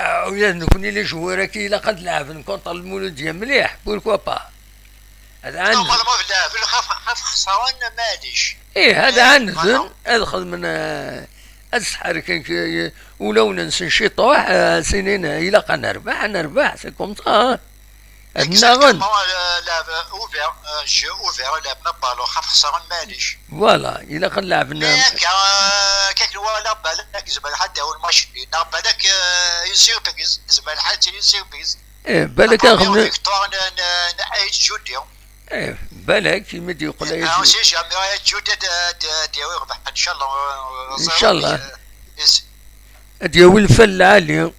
Ah, ula d nekkni les joueurs-agi ilaq ad leɛben contre Lmuludya mliḥ, pourquoi pas? Ad ɛaned-, normalement, leɛben, xaf, xaf xesren, maɛlic. Ih, ad, eh, ɛaneden, voilà. Ad xedmen, eh, ad sḥerken k-, ulawen-nsen ciṭuḥ, eh, ad s-inin, eh, ilaq ad nerbeḥ, ad nerbeḥ, c'est comme ça, hein. Ad nnaɣen. Exactement, eh, leɛb ouvert, eh, jeu ouvert, leɛben abalun, xaf xesren, maɛlic. Voilà, ilaq ad leɛben. Mais akka, eh, akka akken walaɣ, balak, yezmer lḥal ad d-awen lmatch-nni, neɣ balak, eh, une surprise, yezmer lḥal ad tili une surprise. Eh, balak. La première victoire n, n, n Aït Judi. Eh, balak, imi d-yeqqel Aït Judi. Ah, on sait jamais, Aït Judi ad, ad, ad yawi rrbeḥ, ncallah, euh, ncallah. Euh, is- Ad yawi lfal lɛali.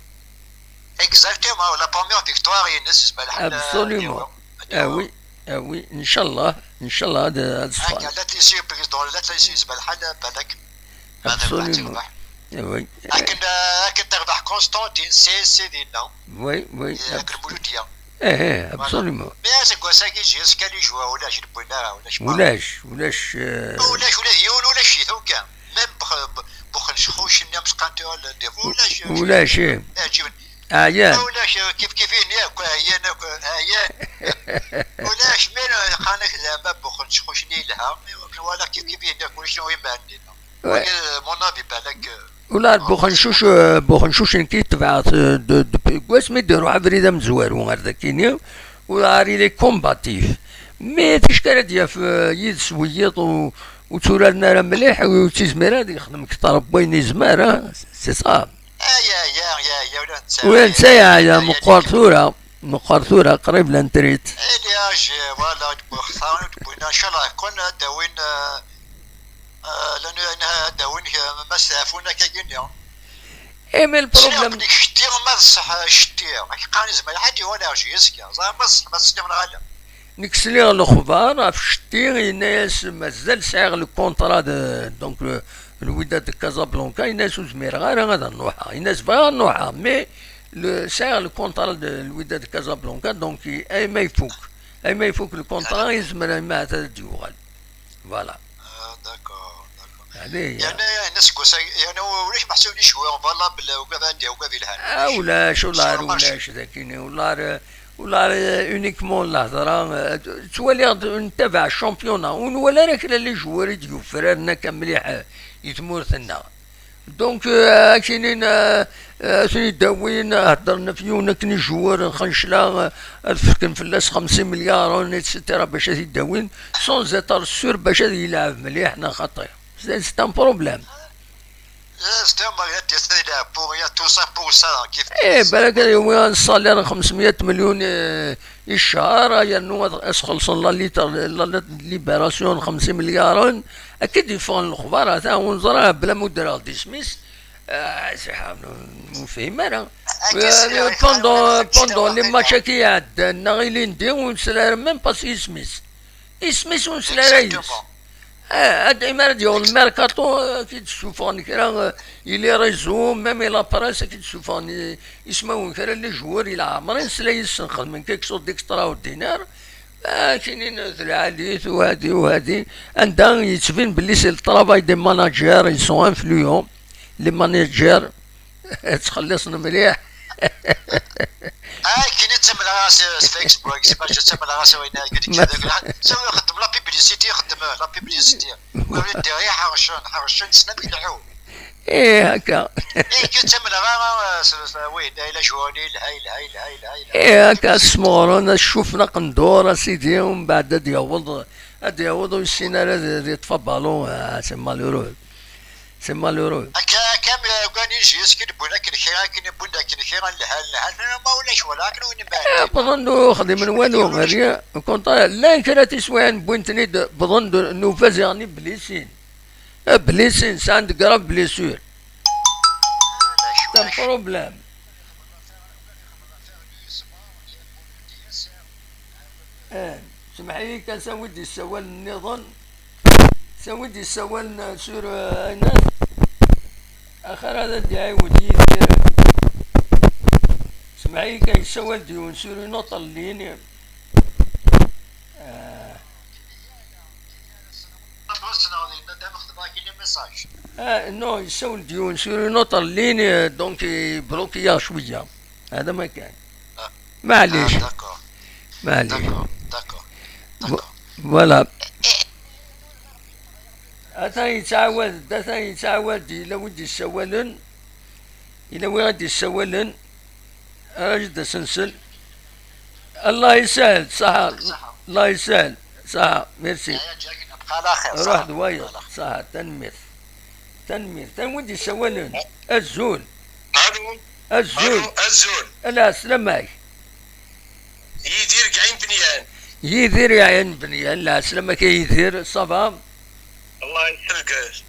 Exactement, la première victoire ines, yezmer lḥal, euh, absolument. Ad yawi. Ah oui, ah oui, ncallah, ncallah, ad, ad ṣfan. Akken la tisi, président, la tisi, yezmer lḥal, balak. Absolument. Ah oui. Akken, euh, akken terbeḥ Constantine, c'est, c'est dinna. Oui, oui. Et akken Muludya. Eh, eh, absolument. Mais aseggas-agi, jusqu'à les joueurs, ulac, ur d-wwin ara, ulac. Ulac, ulac, euh, ulac ula d yiwen, ulac-it, aucun. Même Bux-, Bux-, Buxenčxuc-nni, amesqanti, ulac. Ulac, eh. Ɛyan. Ulac, kif kif-ihin akk, ɛyan akk, ɛyan. Ulac, mais qqaren-ak zeɛma Buxenčxuc-nni yelha, mais wala kif kif-ihin akk, ulac, ur iban. Ouais. Wagi, mon avis, balak, euh, Ula ar Buxencuc, euh, Buxencuc nekk i tebɛeɣ, euh, de, de, deg wasmi d-iruḥ abrid amezwaru ar dakini, ula ar il est combatif. Mais ticki ara d-yaf, euh, yid-s wiyiḍ u, ur tturaren ara mliḥ, ur ttizmir ara ad yexdem kter n wayen yezmer, ah, c'est ça. Ay, ay, ay, ay, ay, ula netta, ula netta yeɛya, yeɛya, meqqer tura, meqqer tura, qrib la ntrite. Ay, les âges, voilà, d-wwin xtar, d-wwin, inchallah, kon ad d-awin, euh, Ah, llan, ad d-awin, ma steɛfun akka-gini. Eh, mais le problème. Sliɣ belli ccettiɣ, ma d ṣṣeḥ, ccettiɣ. Ak qqaren izmer ḥaǧa wala ɣji azekka. Ẓer ma d ṣṣeḥ, ma tesliɣ neɣ ala. Nekk sliɣ lexbar ɣef ccettiɣ, yenna-yas mazal sɛiɣ le contrat de, donc, le, le Wydad de Casablanca, yenna-yas ur zmireɣ ara ad nruḥeɣ. Yenna-yas bɣiɣ ad nruḥeɣ, mais le, sɛiɣ le contrat de le Wydad de Casablanca, donc, ayma ifuk. Ayma ifuk le contrat, yezmer ayma ahat ad d-yuɣal. Voilà. Ah, d'accord, d'accord. Allez, yerna, yerna seg wass-agi, yerna ulac meḥsub d icewwiren, voilà, belli ugav ad d-yawi ugav yelhan. Ah, ulac, ulac, ulac, dakini, ulac, ulac, uniquement lehḍra, eh, ttwaliɣ-d, ntabaɛ championnat, ur nwala ara kra n les joueurs i d-yufraren akka mliḥ, eh, i tmurt-nneɣ. Donc, euh, ad k-inin, euh, euh, ad ten-id-awin, euh, heddren ɣef yiwen akken i joueur n Xencla, euh, ad fken fell-as xemsin milliards, et cetera, bac ad t-id-awin, sans être sûr bac ad yelɛeb mliḥ neɣ xaṭi. C'est, c'est un problème. Eh, c'est un problème, il y a tout ça pour ça, kif. Eh, balak ad yawi un salaire n xemsmya melyun, euh, i ccher, yernu ad as-xellṣen la liter-, la, la libération n xemsin milliards, akka i d-yeffɣen lexbar, ata ur neẓri bla ma udreɣ-d isem-is, ah, si ḥa-, ur nefhim ara. Akka, euh, sliɣ, pendant, pendant les matchs-agi iɛeddan, neɣ ilindi, ur nesli ara même pas s yisem-is. Isem-is ur nesli ara yis. Exactement. Ah, ad, imi ara d-yaweḍ lmerkaṭu, ah, ad k-id-ssufɣen kra, ah, i les réseaux, même i la presse, ad k-id-ssufɣen i, ismawen kra n les joueurs i leɛmer i nesla yis-sen xedmen quelque chose d'extraordinaire. Ah, kinin d lɛali-t, u hadi, u hadi. Anda yettbin belli c'est le travail des managers, ils sont influents, les managers. Ttxelliṣen mliḥ. Akken i ttamneɣ-as s Facebook, s imajja ttamneɣ-as i wayen akken i yekcem deg lḥal. Sawi ixeddem la publicité, ixeddem la publicité. Wali ddiɣ ḥercen, ḥercen, ssnen ad ilḥu. Eh, akka. Eh, ken ttamneɣ ara, s, s, wi, da ila jwani, ilha, ilha, ilha, ilha, ilha. Eh, akka, smuɣren, ad cufen aqendur, a sidi, umbeɛd ad yaweḍ, ad yaweḍ ur yessin ara ad, ad yeṭṭef abalu, ah, c'est malheureux. C'est malheureux. Akka, akka, wwin-d akken kra, akken wwin-d akken kra, lhan, lhan, ma ulac wala akken win iman. Eh, wwḍen ur xdimen walu, rien, au contraire, llan kra tiswiɛin wwin-ten-id, wwḍen-d, nufa ziɣen blessin. Eh, blessin, sɛan de graves blessures. C'est un problème. Eh, semmeḥ-iyi kan, sawi-d issawalen nniḍen. Sawi-d issawalen, euh, sur, euh, Anas. Axir ad d-iɛiwed Yidir. Semmeḥ-iyi kan, yessawal-d yiwen sur une autre ligne. Euh, Ah, non, yessawel-d yiwen sur une autre ligne, euh, donc ibloki-yaɣ cwiya. Hada ma kan. Ah. Maɛlic. Ah, d'accord. Maɛlic. D'accord, d'accord, vo-, d'accord. Voilà. Atan yettɛawad-d, atan yettɛawad-d, yella wi d-yessawalen. Yella wi ad d-yessawalen. Ara d-asen-nsel. Allah yesahel, ṣaḥa. Allah yesahel, ṣaḥa. Merci. Ruḥ d wayeḍ, ṣaḥa. Tanemmirt. Tanemmirt. Anwa i d-yessawalen? Azul. Alo. Azul. Alo, azul. Ala, sslam-ak. Yidir Gɛin Benyan. Yidir Gɛin Benyan, la, sslam-ak a Yidir, ça va? Allah yesselgez.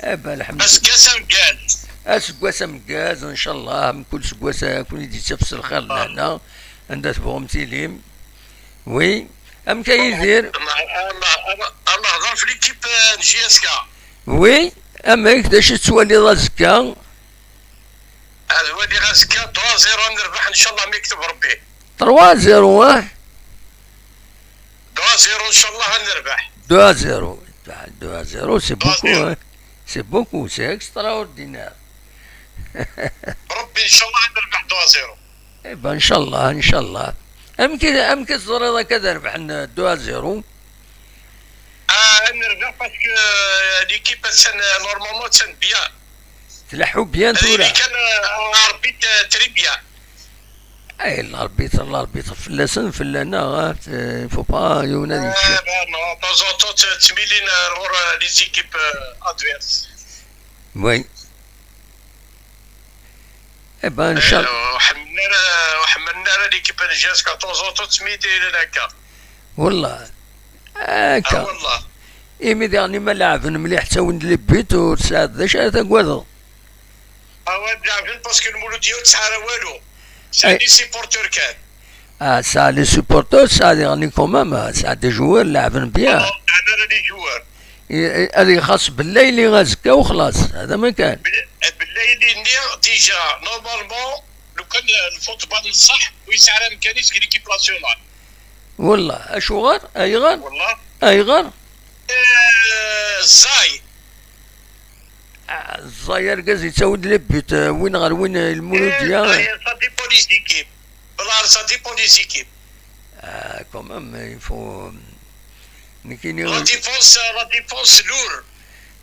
Eh ben, lḥemdulillah. Aseggas ameggaz. Aseggas ameggaz, ncallah, mkul aseggas ad ken-id-yettaf s lxir d lehna, anda tebɣum tilim. Oui. Amek a Yidir? Allah, Allah, Allah, Allah ɣef l'équipe, euh, n J S K. Oui. Amek, d acu tettwaliḍ azekka? Ad waliɣ azekka trois zéro nerbeḥ, ncallah, mi yekteb Rebbi. Trois zéro, hein? Deux zéro, Inch'Allah, à nerbeḥ. Deux zéro. Deux zéro, c'est beaucoup, hein? C'est beaucoup, c'est extraordinaire. Rebbi, Inch'Allah, à nerbeḥ deux zéro. Eh ben, Inch'Allah, Inch'Allah. Amek i, amek i teẓriḍ akka ad rebḥen deux zéro? Ah, à nerbeḥ parce que, euh, l'équipe, elle, euh, normalement, elle bien. Tleḥḥu bien tura. Kan, euh, arbitre, euh, très bien. Ay, l'arbitre, l'arbitre fell-asen, fell-aneɣ, hein, c'est, faut pas yiwen ad yeččeḥ. Eh ben non, de temps en temps, ttmilin, euh, ɣur, euh, les équipes, euh, adverses. Oui. Eh ben, inchallah. Ur ḥemmlen ara, ur ḥemmlen ara l'équipe n J S K, de temps en temps, ttmilin akka. Wallah. Akka. Ah, wallah. Imi diɣen ma leɛben mliḥ, ttawin-d les buts, ur tesɛiḍ d acu ara tagadeḍ. Ah ouais, leɛben parce que Lmouloudia ur tesɛi ara walu. Sɛan les supporters kan. Ah, tesɛa les supporters, tesɛa diɣen quand même, tesɛa des joueurs leɛben bien. Ah, leɛben ara les joueurs. I, i, ad ixaṣ Bellayli azekka u xlaṣ, hada ma kan. Bel-, Bellayli-nni, déjà, normalement, lukan, euh, lfutbal n ṣṣeḥ, ur yesɛi ara amkan-is deg l'équipe nationale. Wallah, acuɣer? Ayɣer? Wallah. Ayɣer? Euh, ẓẓay. Ah, ẓẓay argaz yettawi-d les buts, euh, win ɣer win, euh, Lmouloudia. Eh, ça, ça dépend des équipes. Wallah, ça dépend des équipes. Ah, quand même, il faut, euh, nekkini, la défense, la défense lourd.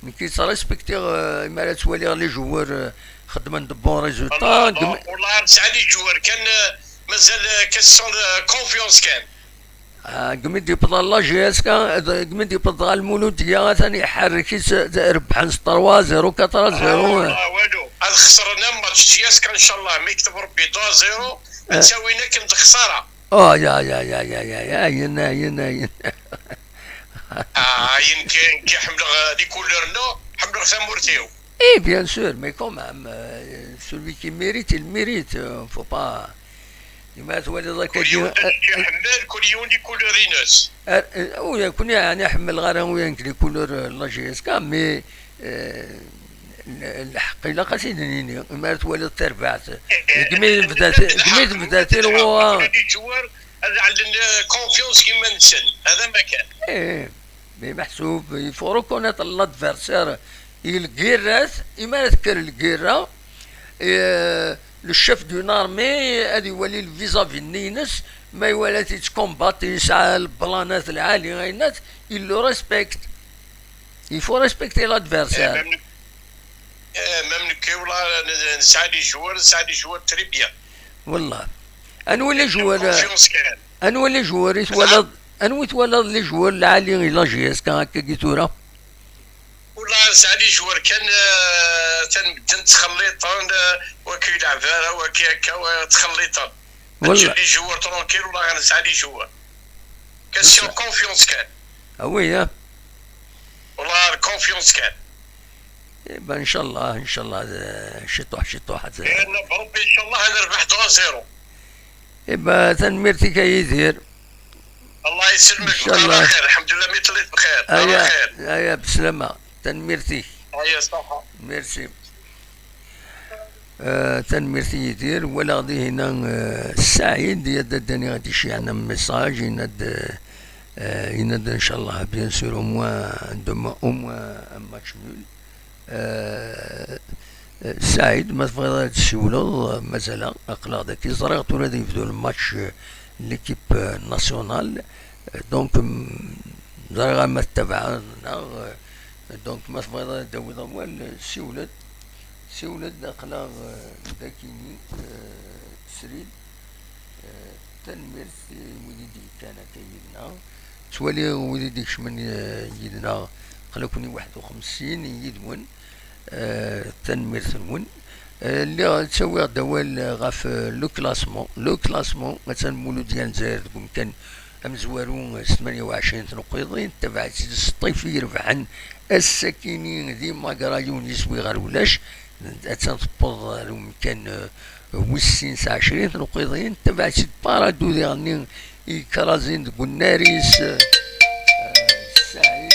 Nekk ttrespektiɣ, euh, imi ara ttwaliɣ les joueurs, euh, xeddmen de bons résultats. Wallah, wallah, nesɛa les joueurs kan, euh, mazal, euh, question de confiance kan. Ah, deg mi d-yewweḍ ɣer la J S K, deg mi d-yewweḍ ɣer Lmouloudia, atan iḥerrek-itt, rebbḥen s trois zéro, quatre zéro. Ah, walu. Ad xesren am match J S K, inchallah, ma yekteb Rebbi deux zéro, ad ttawin akken d lexsara. Oh, ya, ya, ya, ya, ya, ya, ayen, ayen, ayen. Ah, ayen ki, ki ḥemmleɣ, euh, les couleurs-nneɣ, ḥemmleɣ tamurt-iw. Eh, bien sûr, mais quand même, euh, celui qui mérite, il mérite, euh, faut pas. Imi ara twaliḍ akka, kul yiwen d acu iḥemmel, kul yiwen les couleurs-ines. Ar-, ur, nekkni ɛni ḥemmleɣ ara uyank les couleurs, euh, la J S K, mais, euh, l-, lḥeqq ilaq ad t-id-nini, imi ara twaliḍ tarbaɛt. Eh, deg mi tebda ti-, deg mi tebda tilwa. Ad ɛellen, euh, confiance deg yiman-nsen, hada ma kan. Eh, mais meḥsub, il faut reconnaître l'adversaire. I lgirrat, imi ara tekker lgirra, eh, le chef d'une armée ad iwali le vis-à-vis-nni-ines, ma iwala-t yettcombat, yesɛa leblanat lɛali, ayennat, il le respecte. Il faut respecter l'adversaire. Eh, même, eh, même nekk, wallah, n-, nesɛa les joueurs, nesɛa les joueurs très bien. Wallah. Anwi les joueurs, eh, confiance kan. Anwi les joueurs i twalaḍ, anwi twalaḍ les joueurs lɛali i la J S K akka-agi tura? Wallah, nesɛa les joueurs kan, eh, atan medden ttxelliṭen, eh, waki ur yelɛeb ara, waki akka, wa ttxelliṭen. Wallah. Les joueurs tranquilles, wallah, nesɛa les joueurs. Question confiance kan. Ah oui, hein. Wallah, confiance kan. Eh ben, inchallah, inchallah, eh, ciṭuḥ, ciṭuḥ, eh. Eh, Rebbi, inchallah, ad nerbeḥ trois zéro. Eh ben, tanemmirt-ik a Yidir. Allah yesselmek, inchallah. Ala xir, alḥemdulillah, mi telliḍ bxir. Ala xir. Aya, bslama. Tanemmirt-ik. Aya, ṣaḥa. Merci. Euh, tanemmirt i Yidir. Walaɣ dihin, euh, Saɛid, ya d-, ad d-aniɣ ad d-iceyɛen am message, yenna-d, euh, yenna-d, inchallah, bien sûr, au moins, demain, au moins un match nul. Euh, euh, Saɛid, ma tebɣiḍ ad d-tsiwleḍ, euh, mazal-aɣ, aql-aɣ daki. Ẓriɣ tura ad yebdu le match, euh, l'équipe, euh, nationale. Euh, donc, mm, ẓriɣ ama tettabaɛeḍ neɣ, euh, donc, ma tebɣiḍ ad d-tawiḍ awal, euh, siwel-d. Siwel-d, aql-aɣ, eh, dakini, eh, srid. Eh, tanemmirt i wid i d-yekkan akka yid-neɣ. Ttwaliɣ wid i d-ikecmen, eh, yid-neɣ, aql-aken i waḥed u xemsin yid-wen. Eh, tanemmirt-nwen. Eh, lliɣ ttawiɣ-d awal, eh, ɣef, eh, le classement. Le classement, attan Mulud n Lezzayer deg umkan amezwaru, eh, s tmanya u ɛecrin tneqqiḍin, tabaɛt-is Sṭif i irebḥen. Ass-akini di Magra yiwen yiswi ɣer ulac, attan tewweḍ ɣer umkan, eh, wis sin s ɛecrin tneqqiḍin, tabaɛt-is Parado diɣenni i yekraẓin deg unnar-is, eh, Saɛid,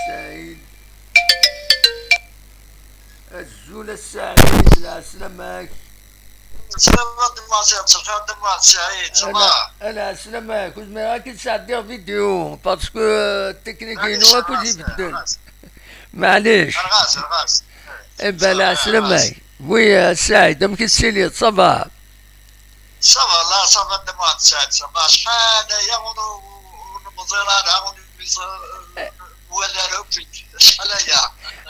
Saɛid. Azul a Saɛid, lɛeslama-k. Sɛiɣ d Maɛsir, ttxir d Maɛsir, ça va? Ala, ala, sslam-ik, ur zmireɣ ad k-id-sɛeddiɣ vidéo, parce que teknik-inu akk ibeddel. Maɛlic. Rɣas, rɣas. Eh ben, ala, sslam-ik. Oui, euh, Saïd, amek i tettiliḍ, ça va? Ça va, là, ça va, d Maɛsir, ça va. Acḥal aya ur, ur nemmẓir ara, ur nemmẓir, ur nwala ara akk. Acḥal aya.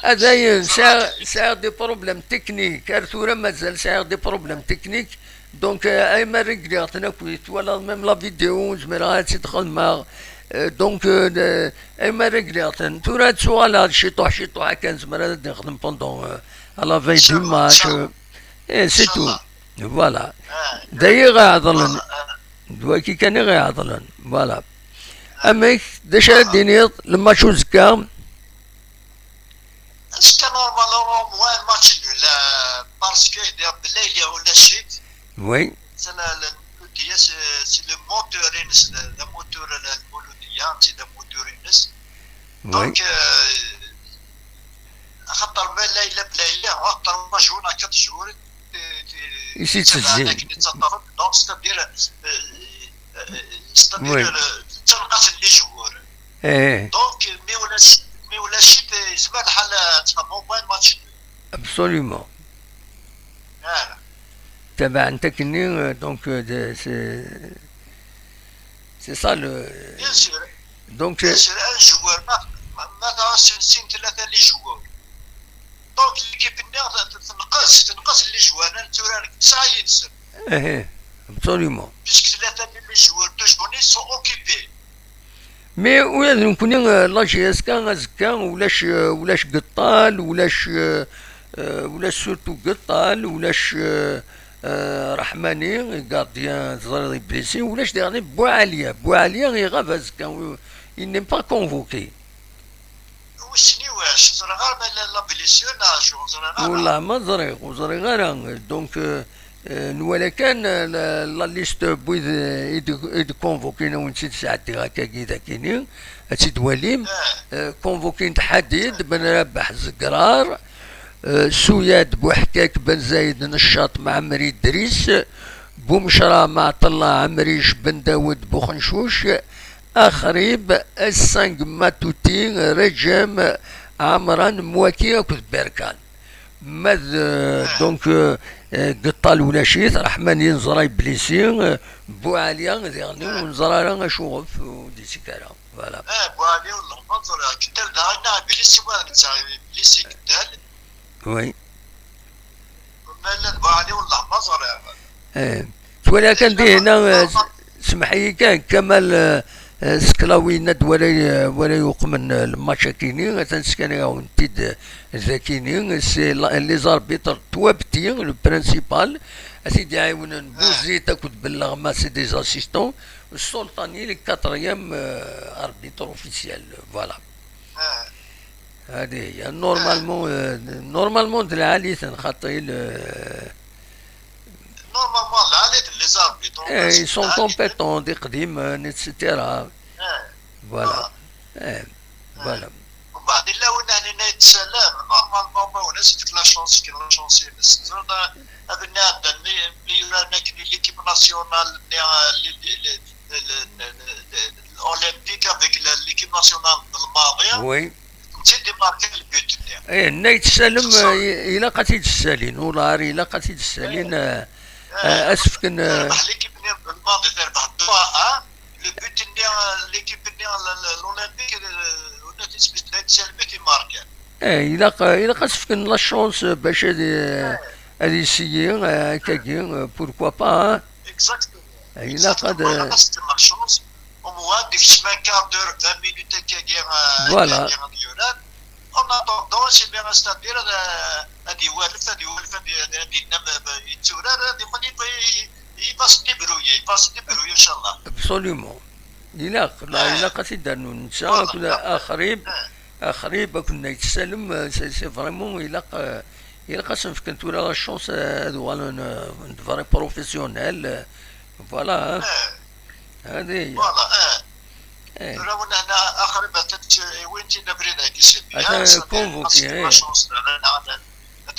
A dayen, sɛiɣ, sɛiɣ des problèmes techniques. Ar tura mazal sɛiɣ des problèmes techniques. Donc, euh, ayma régliɣ-ten akk, twalaḍ même la vidéo, ur zmireɣ ad tt-id-xedmeɣ. Euh, donc, euh, ayma régliɣ-ten. Tura ad tuɣaleɣ ciṭuḥ, ciṭuḥ akka, nezmer ad d-nexdem pendant, euh, à la veille du match, euh, et c'est tout. Voilà. D aya i ɣ-iɛeḍlen. D wagi kan i ɣ-iɛeḍlen. Voilà. Amek, d acu ara d-tiniḍ, le match uzekka? Azekka, normalement, au moins match nul, euh, parce que d-, bellayli ulac-it. Oui. C'est la, la, le Mouloudia, c'est, c'est le moteur-ines, le, le moteur, le, le Mouloudia, c'est le moteur-ines. Oui. Donc, euh, axaṭer ma la yella bellayli, trois jours, quatre jours, i s-yettezzi. Donc, c'est-à-dire, euh, euh, c'est-à-dire, oui, euh, d tanqas n les joueurs. Eh. Donc, mi ulac, mi ulac-it, yezmer lḥal ad txedmeḍ au moins match nul. Absolument. Voilà. Tabaɛent akkenni, euh, donc, euh, de, c'est, c'est ça le. Bien sûr. Donc, bien sûr, un joueur, ma, ma, ma tɛuss sin, sin, tlata les joueurs. Donc, l'équipe-nni tenqes, tenqes les joueurs, ad netturar tesɛa yid-sen. Eh, absolument. Puisque tlata les joueurs de journée sont occupés. Mais ula d nekkni, euh, la J S K azekka ulac, euh, ulac Geṭṭal, ulac, euh, euh, ulac surtout Geṭṭal, ulac, euh, euh, Rahmani, gardien, teẓriḍ, blessé, ulac daɣen Boualia. Boualia iɣab azekka, il n'est pas convoqué. Wissen i wacu, ẓriɣ ara ma la, la blessure neɣ acu, ur ẓriɣ ara. Wallah ma ẓriɣ, ur ẓriɣ ara. Donc, euh, euh, nwala kan, euh, la, la liste n wid, euh, i d-, i d-convoquin, a wen-tt-id-sɛeddiɣ akkagi d akini, ad tt-id-twalim. Eh. Euh, convoquin-t Ḥadid, Ben Rabeḥ, Zegrar, euh, Suyad, Buḥkak, Ben Zayed, Neccaṭ, Mɛemmri, Dris, Bumecra, Maɛṭellah, Ɛemric, Ben Dawed, Buxencuc, Axrib, Assang, Matuti, Rejem, Ɛemran, Mwaki akked Berkan. Ma d, euh, donc, euh, euh, Geṭṭal ulac-it, Raḥmani neẓra blessé, euh, Buɛali diɣen ur neẓra ara acuɣef ur d-yettak ara. Voilà. Eh, Buɛali, wallah ma ẓriɣ. Geṭṭal daɣen blessé, wa netta blessé Geṭṭal. Oui. Ma llan Buɛali, wallah ma ẓriɣ. Eh, twala kan dihin, eh, s-, semḥ-iyi kan, Kamal, eh, eh, Seklawi yenna-d wala, eh, wala yuqmen, eh, lmatch-akini, atan sskanayeɣ-awen-t-id, eh, dakini, c'est la, les arbitres, Twabti, le principal, a t-id-iɛiwnen, Bouzid akked Belleɣma, c'est des assistants, Sultani, le quatrième, euh, arbitre officiel, voilà. هذه هي. Normalement, euh, normalement, d lɛali-ten, xaṭi, le. Normalement, lɛali-ten, les arbitres. Eh, ils sont compétents, d iqdimen, et cetera. Voilà. Eh, voilà. Mbeɛd illa win ahnin ay yettsallan, normalement, ma ulac, yefk la chance, yefk la chance-ines. Teẓriḍ, ad nɛeddan mi, mi yuran akken l'équipe nationale, nni, euh, li, li, li, li, li, li, l'Olympique avec la, l'équipe nationale de l'Maḍi. Oui. Netta i d-imarkan le but-nni. Eh, nna yettsalem, eh, i-, ilaq ad t-id-ssalin. Ular ilaq ad t-id-ssalin, eh, eh, ad s-fken, eh, terbeḥ l'équipe-nni n Lmaḍi, terbeḥ deux à un. Le but-nni, eh, l'équipe-nni, l-, l-, l'Olympique, eh, ur la tesbit, la yettsalem i t-imarkan. Eh, ilaq, ilaq ad s-fken la chance, eh, bac ad, eh, ad yessiyi, eh, akkagi, eh, pourquoi pas, hein? Exactement. Eh, ilaq ad, exactement, eh, ilaq ad s-fken la chance. Umbeɛd, deg un quart d'heure, vingt minutes, akkagi, euh, voilà, akkagi ad yurar. En attendant, c'est-à-dire, ad, ad iwalef, ad iwalef, ad, ad, ad yennam, euh, yetturar, ad iqqel, il, il, il va se débrouiller, il va se débrouiller, inchallah. Absolument. Ilaq, la, eh, ilaq ad t-id-rnun netta, voilà, akked Axrib, eh, Axrib, akked Nna Yettsalem, euh, c'est, c'est vraiment, ilaq, euh, ilaq ad sen-fken tura la chance, euh, ad uɣalen, euh, de vrais professionnels, euh, voilà, hein. Eh. هذه هي. Voilà, eh. Eh. Tura win hna Axrib, atan t-, wwin-t-id abrid-agi, c'est bien, atan ça fait convoqué, eh, la chance, la, la, la, la,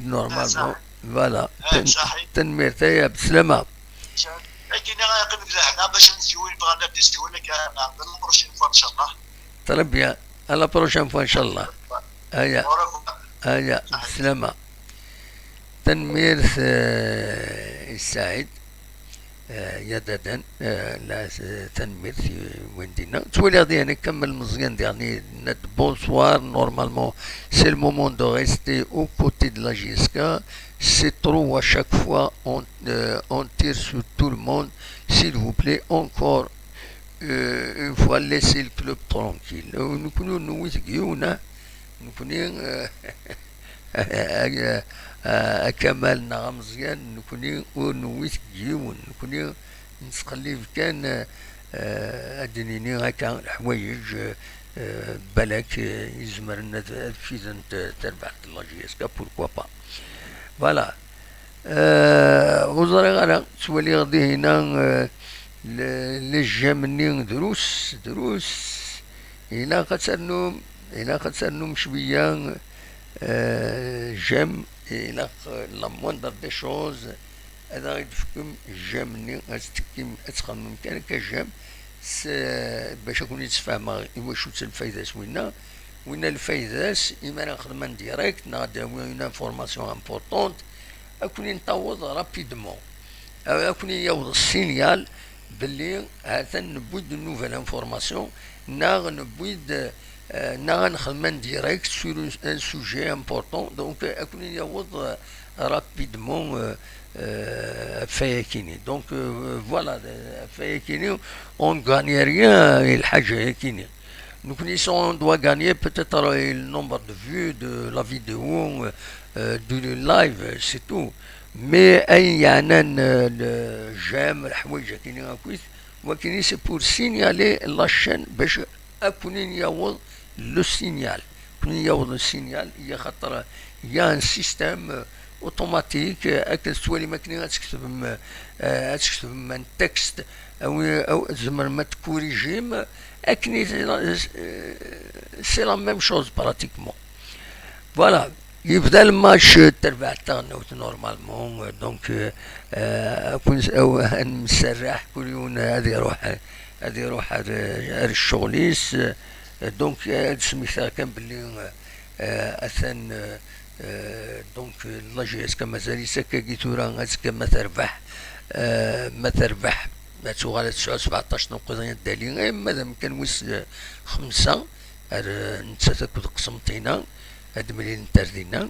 Saɛid, normalement. Voilà. Tanemmirt, aya, bslama. Akken ara yeqqim d lehna bac ad nsiwil, bɣan ad d-nsiwil akka, la prochaine fois, ncallah. Très bien. À la prochaine fois, ncallah. Aya. Aya, bslama. Tanemmirt, eh, i Saɛid. Eh, ya dadan, eh, la, eh, tanemmirt i win dinna. Ttwaliɣ diɣen ikemmel Meẓyan diɣen, yenna-d: "Bonsoir, normalement, c'est le moment de rester aux côtés de la J S K. C'est trop, à chaque fois, on, euh, on tire sur tout le monde. S'il vous plaît, encore, euh, une fois, laissez le club tranquille." Euh, nekkni ur newwi seg yiwen, ah. Nekkni, euh, a, a, a Kamal neɣ a Meẓyan, nekkni ur newwi seg yiwen. Nekkni Nettqellib kan, eh, eh, ad d-nini akka leḥwayeǧ, eh, eh, balak, eh, izemren ad, ad fident, eh, tarbaɛt n la J S K, pourquoi pas. Voilà. Eh, ur ẓriɣ ara, ttwaliɣ dihina, eh, le-, les j'aime-nni drus, drus. Ilaq ad ternum, ilaq ad ternum cwiya, eh, j'aime, ilaq, eh, la moindre des choses, ad aɣ-d-tefkem j'aime-nni, ad tettekkim, ad txemmem kan akka j'aime, s-, bac ad ken-id-sfehmeɣ iwacu-tt lfayda-s winna. Winna lfayda-s, imi ara nexdem en direct, neɣ ad d-awi une information importante, ad ken-in-taweḍ rapidement. Ad ken-in-yaweḍ ssinyal belli ha-t-an newwi-d une nouvelle information, neɣ newwi-d, euh, neɣ ad nexdem en direct sur un, un sujet important. Donc, euh, ad ken-in-yaweḍ, euh, rapidement, euh, euh, ɣef wayakini. Donc, euh, voilà, ɣef wayakini, on gagne rien i lḥaǧa-yakini. Nekkni, si on doit gagner peut-être le nombre de vues de la vidéo, euh, euh, du live, c'est tout. Mais ayen yeɛnan, euh, le j'aime, leḥwayeǧ-akini akkit, wakini, c'est pour signaler la chaîne, bac ad ken-in-yaweḍ le signal. Ad ken-in-yaweḍ le signal, i axaṭer il y a un système, euh, automatique, euh, akken tettwalim akini ad tketbem, euh, ad tketbem un texte, awi, aw, tzemrem ad tkurijim, akken i, euh, c'est la même chose pratiquement. Voilà. Yebda lmatch, euh, tarbaɛt taɣelnawt normalement, euh, donc, euh, euh, ad kun-, aw-, ad nemserreḥ, kul yiwen ad iruḥ, ad iruḥ ar, ar ccɣel-is, euh, donc, euh, ad d-smektaɣ kan belli, euh, euh, atan, euh, euh, donc, euh, la J S K mazal-itt akkagi tura, azekka ma terbeḥ, euh, ma terbeḥ, ad tuɣal ad tesɛu sebɛeṭṭac n uqiḍi ad d-tali, eh, ma d amkan wis, euh, xemsa, ar, euh, nettat akked Qsenṭina, ad d-mlilent ar dinna.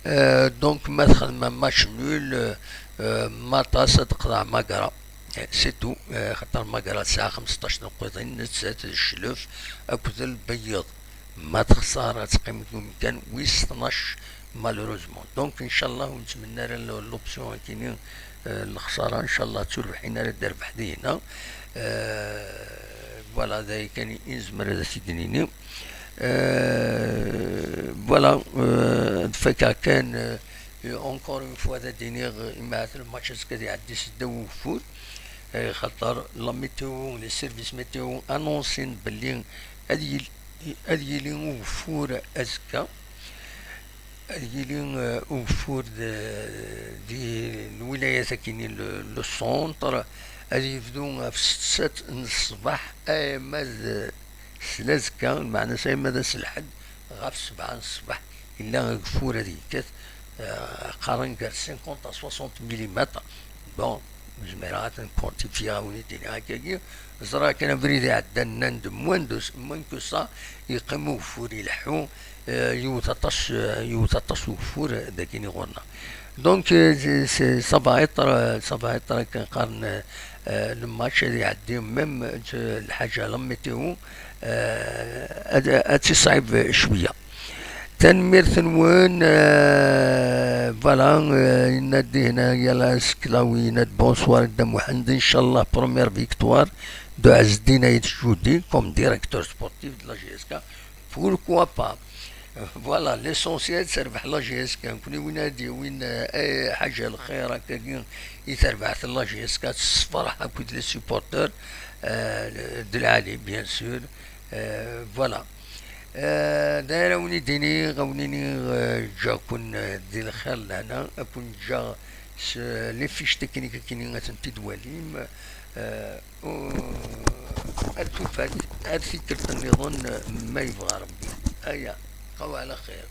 Euh, donc, ma txedmem match nul, euh, euh, Matas ad d-teqḍeɛ Magra. Eh, c'est tout. Euh, xaṭer Magra tesɛa xemseṭṭac n uqiḍi, nettat d Cclef akked Lbeyyeḍ. Ma texṣer, ad teqqim deg umkan wis tnac, malheureusement. Donc, inchallah, ur nettmenni ara l-, l'option akini, euh, lexṣara, inchallah, d turbiḥin ara d-terbeḥ dihina. Euh, voilà, d aya kan i nezmer ad as-id-nini. Euh, voilà, euh, ad fakeɣ kan, euh, encore une fois, ad d-iniɣ, euh, imi ahat lmatch azekka ad iɛeddi s ddaw ugeffur, euh, xaṭer la météo, les services météo annoncin belli ad yil-, ad yili ugeffur azekka. Ad yili, euh, ugeffur de, di lwilayat akini, le, le centre, ad yebdu ɣef setta n ṣṣbeḥ arma d s lazekka, lmeɛna-s arma d ass n lḥedd ɣef sebɛa n ṣṣbeḥ, yella ageffur ad yekkat, euh, qqaren gar cinquante à soixante millimètres. Bon, ur zmireɣ ad ten-quantifier, ad wen-id-iniɣ akkagi. Ẓriɣ kan abrid iɛeddan, nnan-d moins de, moins que ça, yeqqim ugeffur ileḥḥu, euh, yiwet aṭas, euh, yiwet aṭas ugeffur, euh, dagini ɣur-neɣ. Donc, euh, c'est, ça va être, euh, ça va être, akken qqaren, euh, euh, le match ad iɛeddi, même, euh, lḥaǧa la météo, euh, ad, ad tt-iṣɛib cwiya. Tanemmirt-nwen, euh, voilà, euh, yenna-d dihna yal aseklawi, yenna-d bonsoir Dda Muḥend, inchallah première victoire de Ɛezdin Ayt Judi comme directeur sportif de la J S K. Pourquoi pas? Euh, voilà, l'essentiel terbeḥ la J S K. Nekni win ad d-yawin, euh, ay ḥaǧa lxir akkagi i terbaɛt n la J S K, tessefreḥ akked les supporters, euh, de lɛali, bien sûr. Euh, voilà. Euh, d ayen ara wen-id-iniɣ, ad wen-iniɣ, euh, ǧǧiɣ-ken, euh, di lxir lehna, ad ken-ǧǧeɣ s les fiches techniques akini ad tent-id-twalim. Euh, u-, ar tufat, ar tikkelt nniḍen, euh, ma yebɣa Rebbi. Aya, bqaw ɛla xir.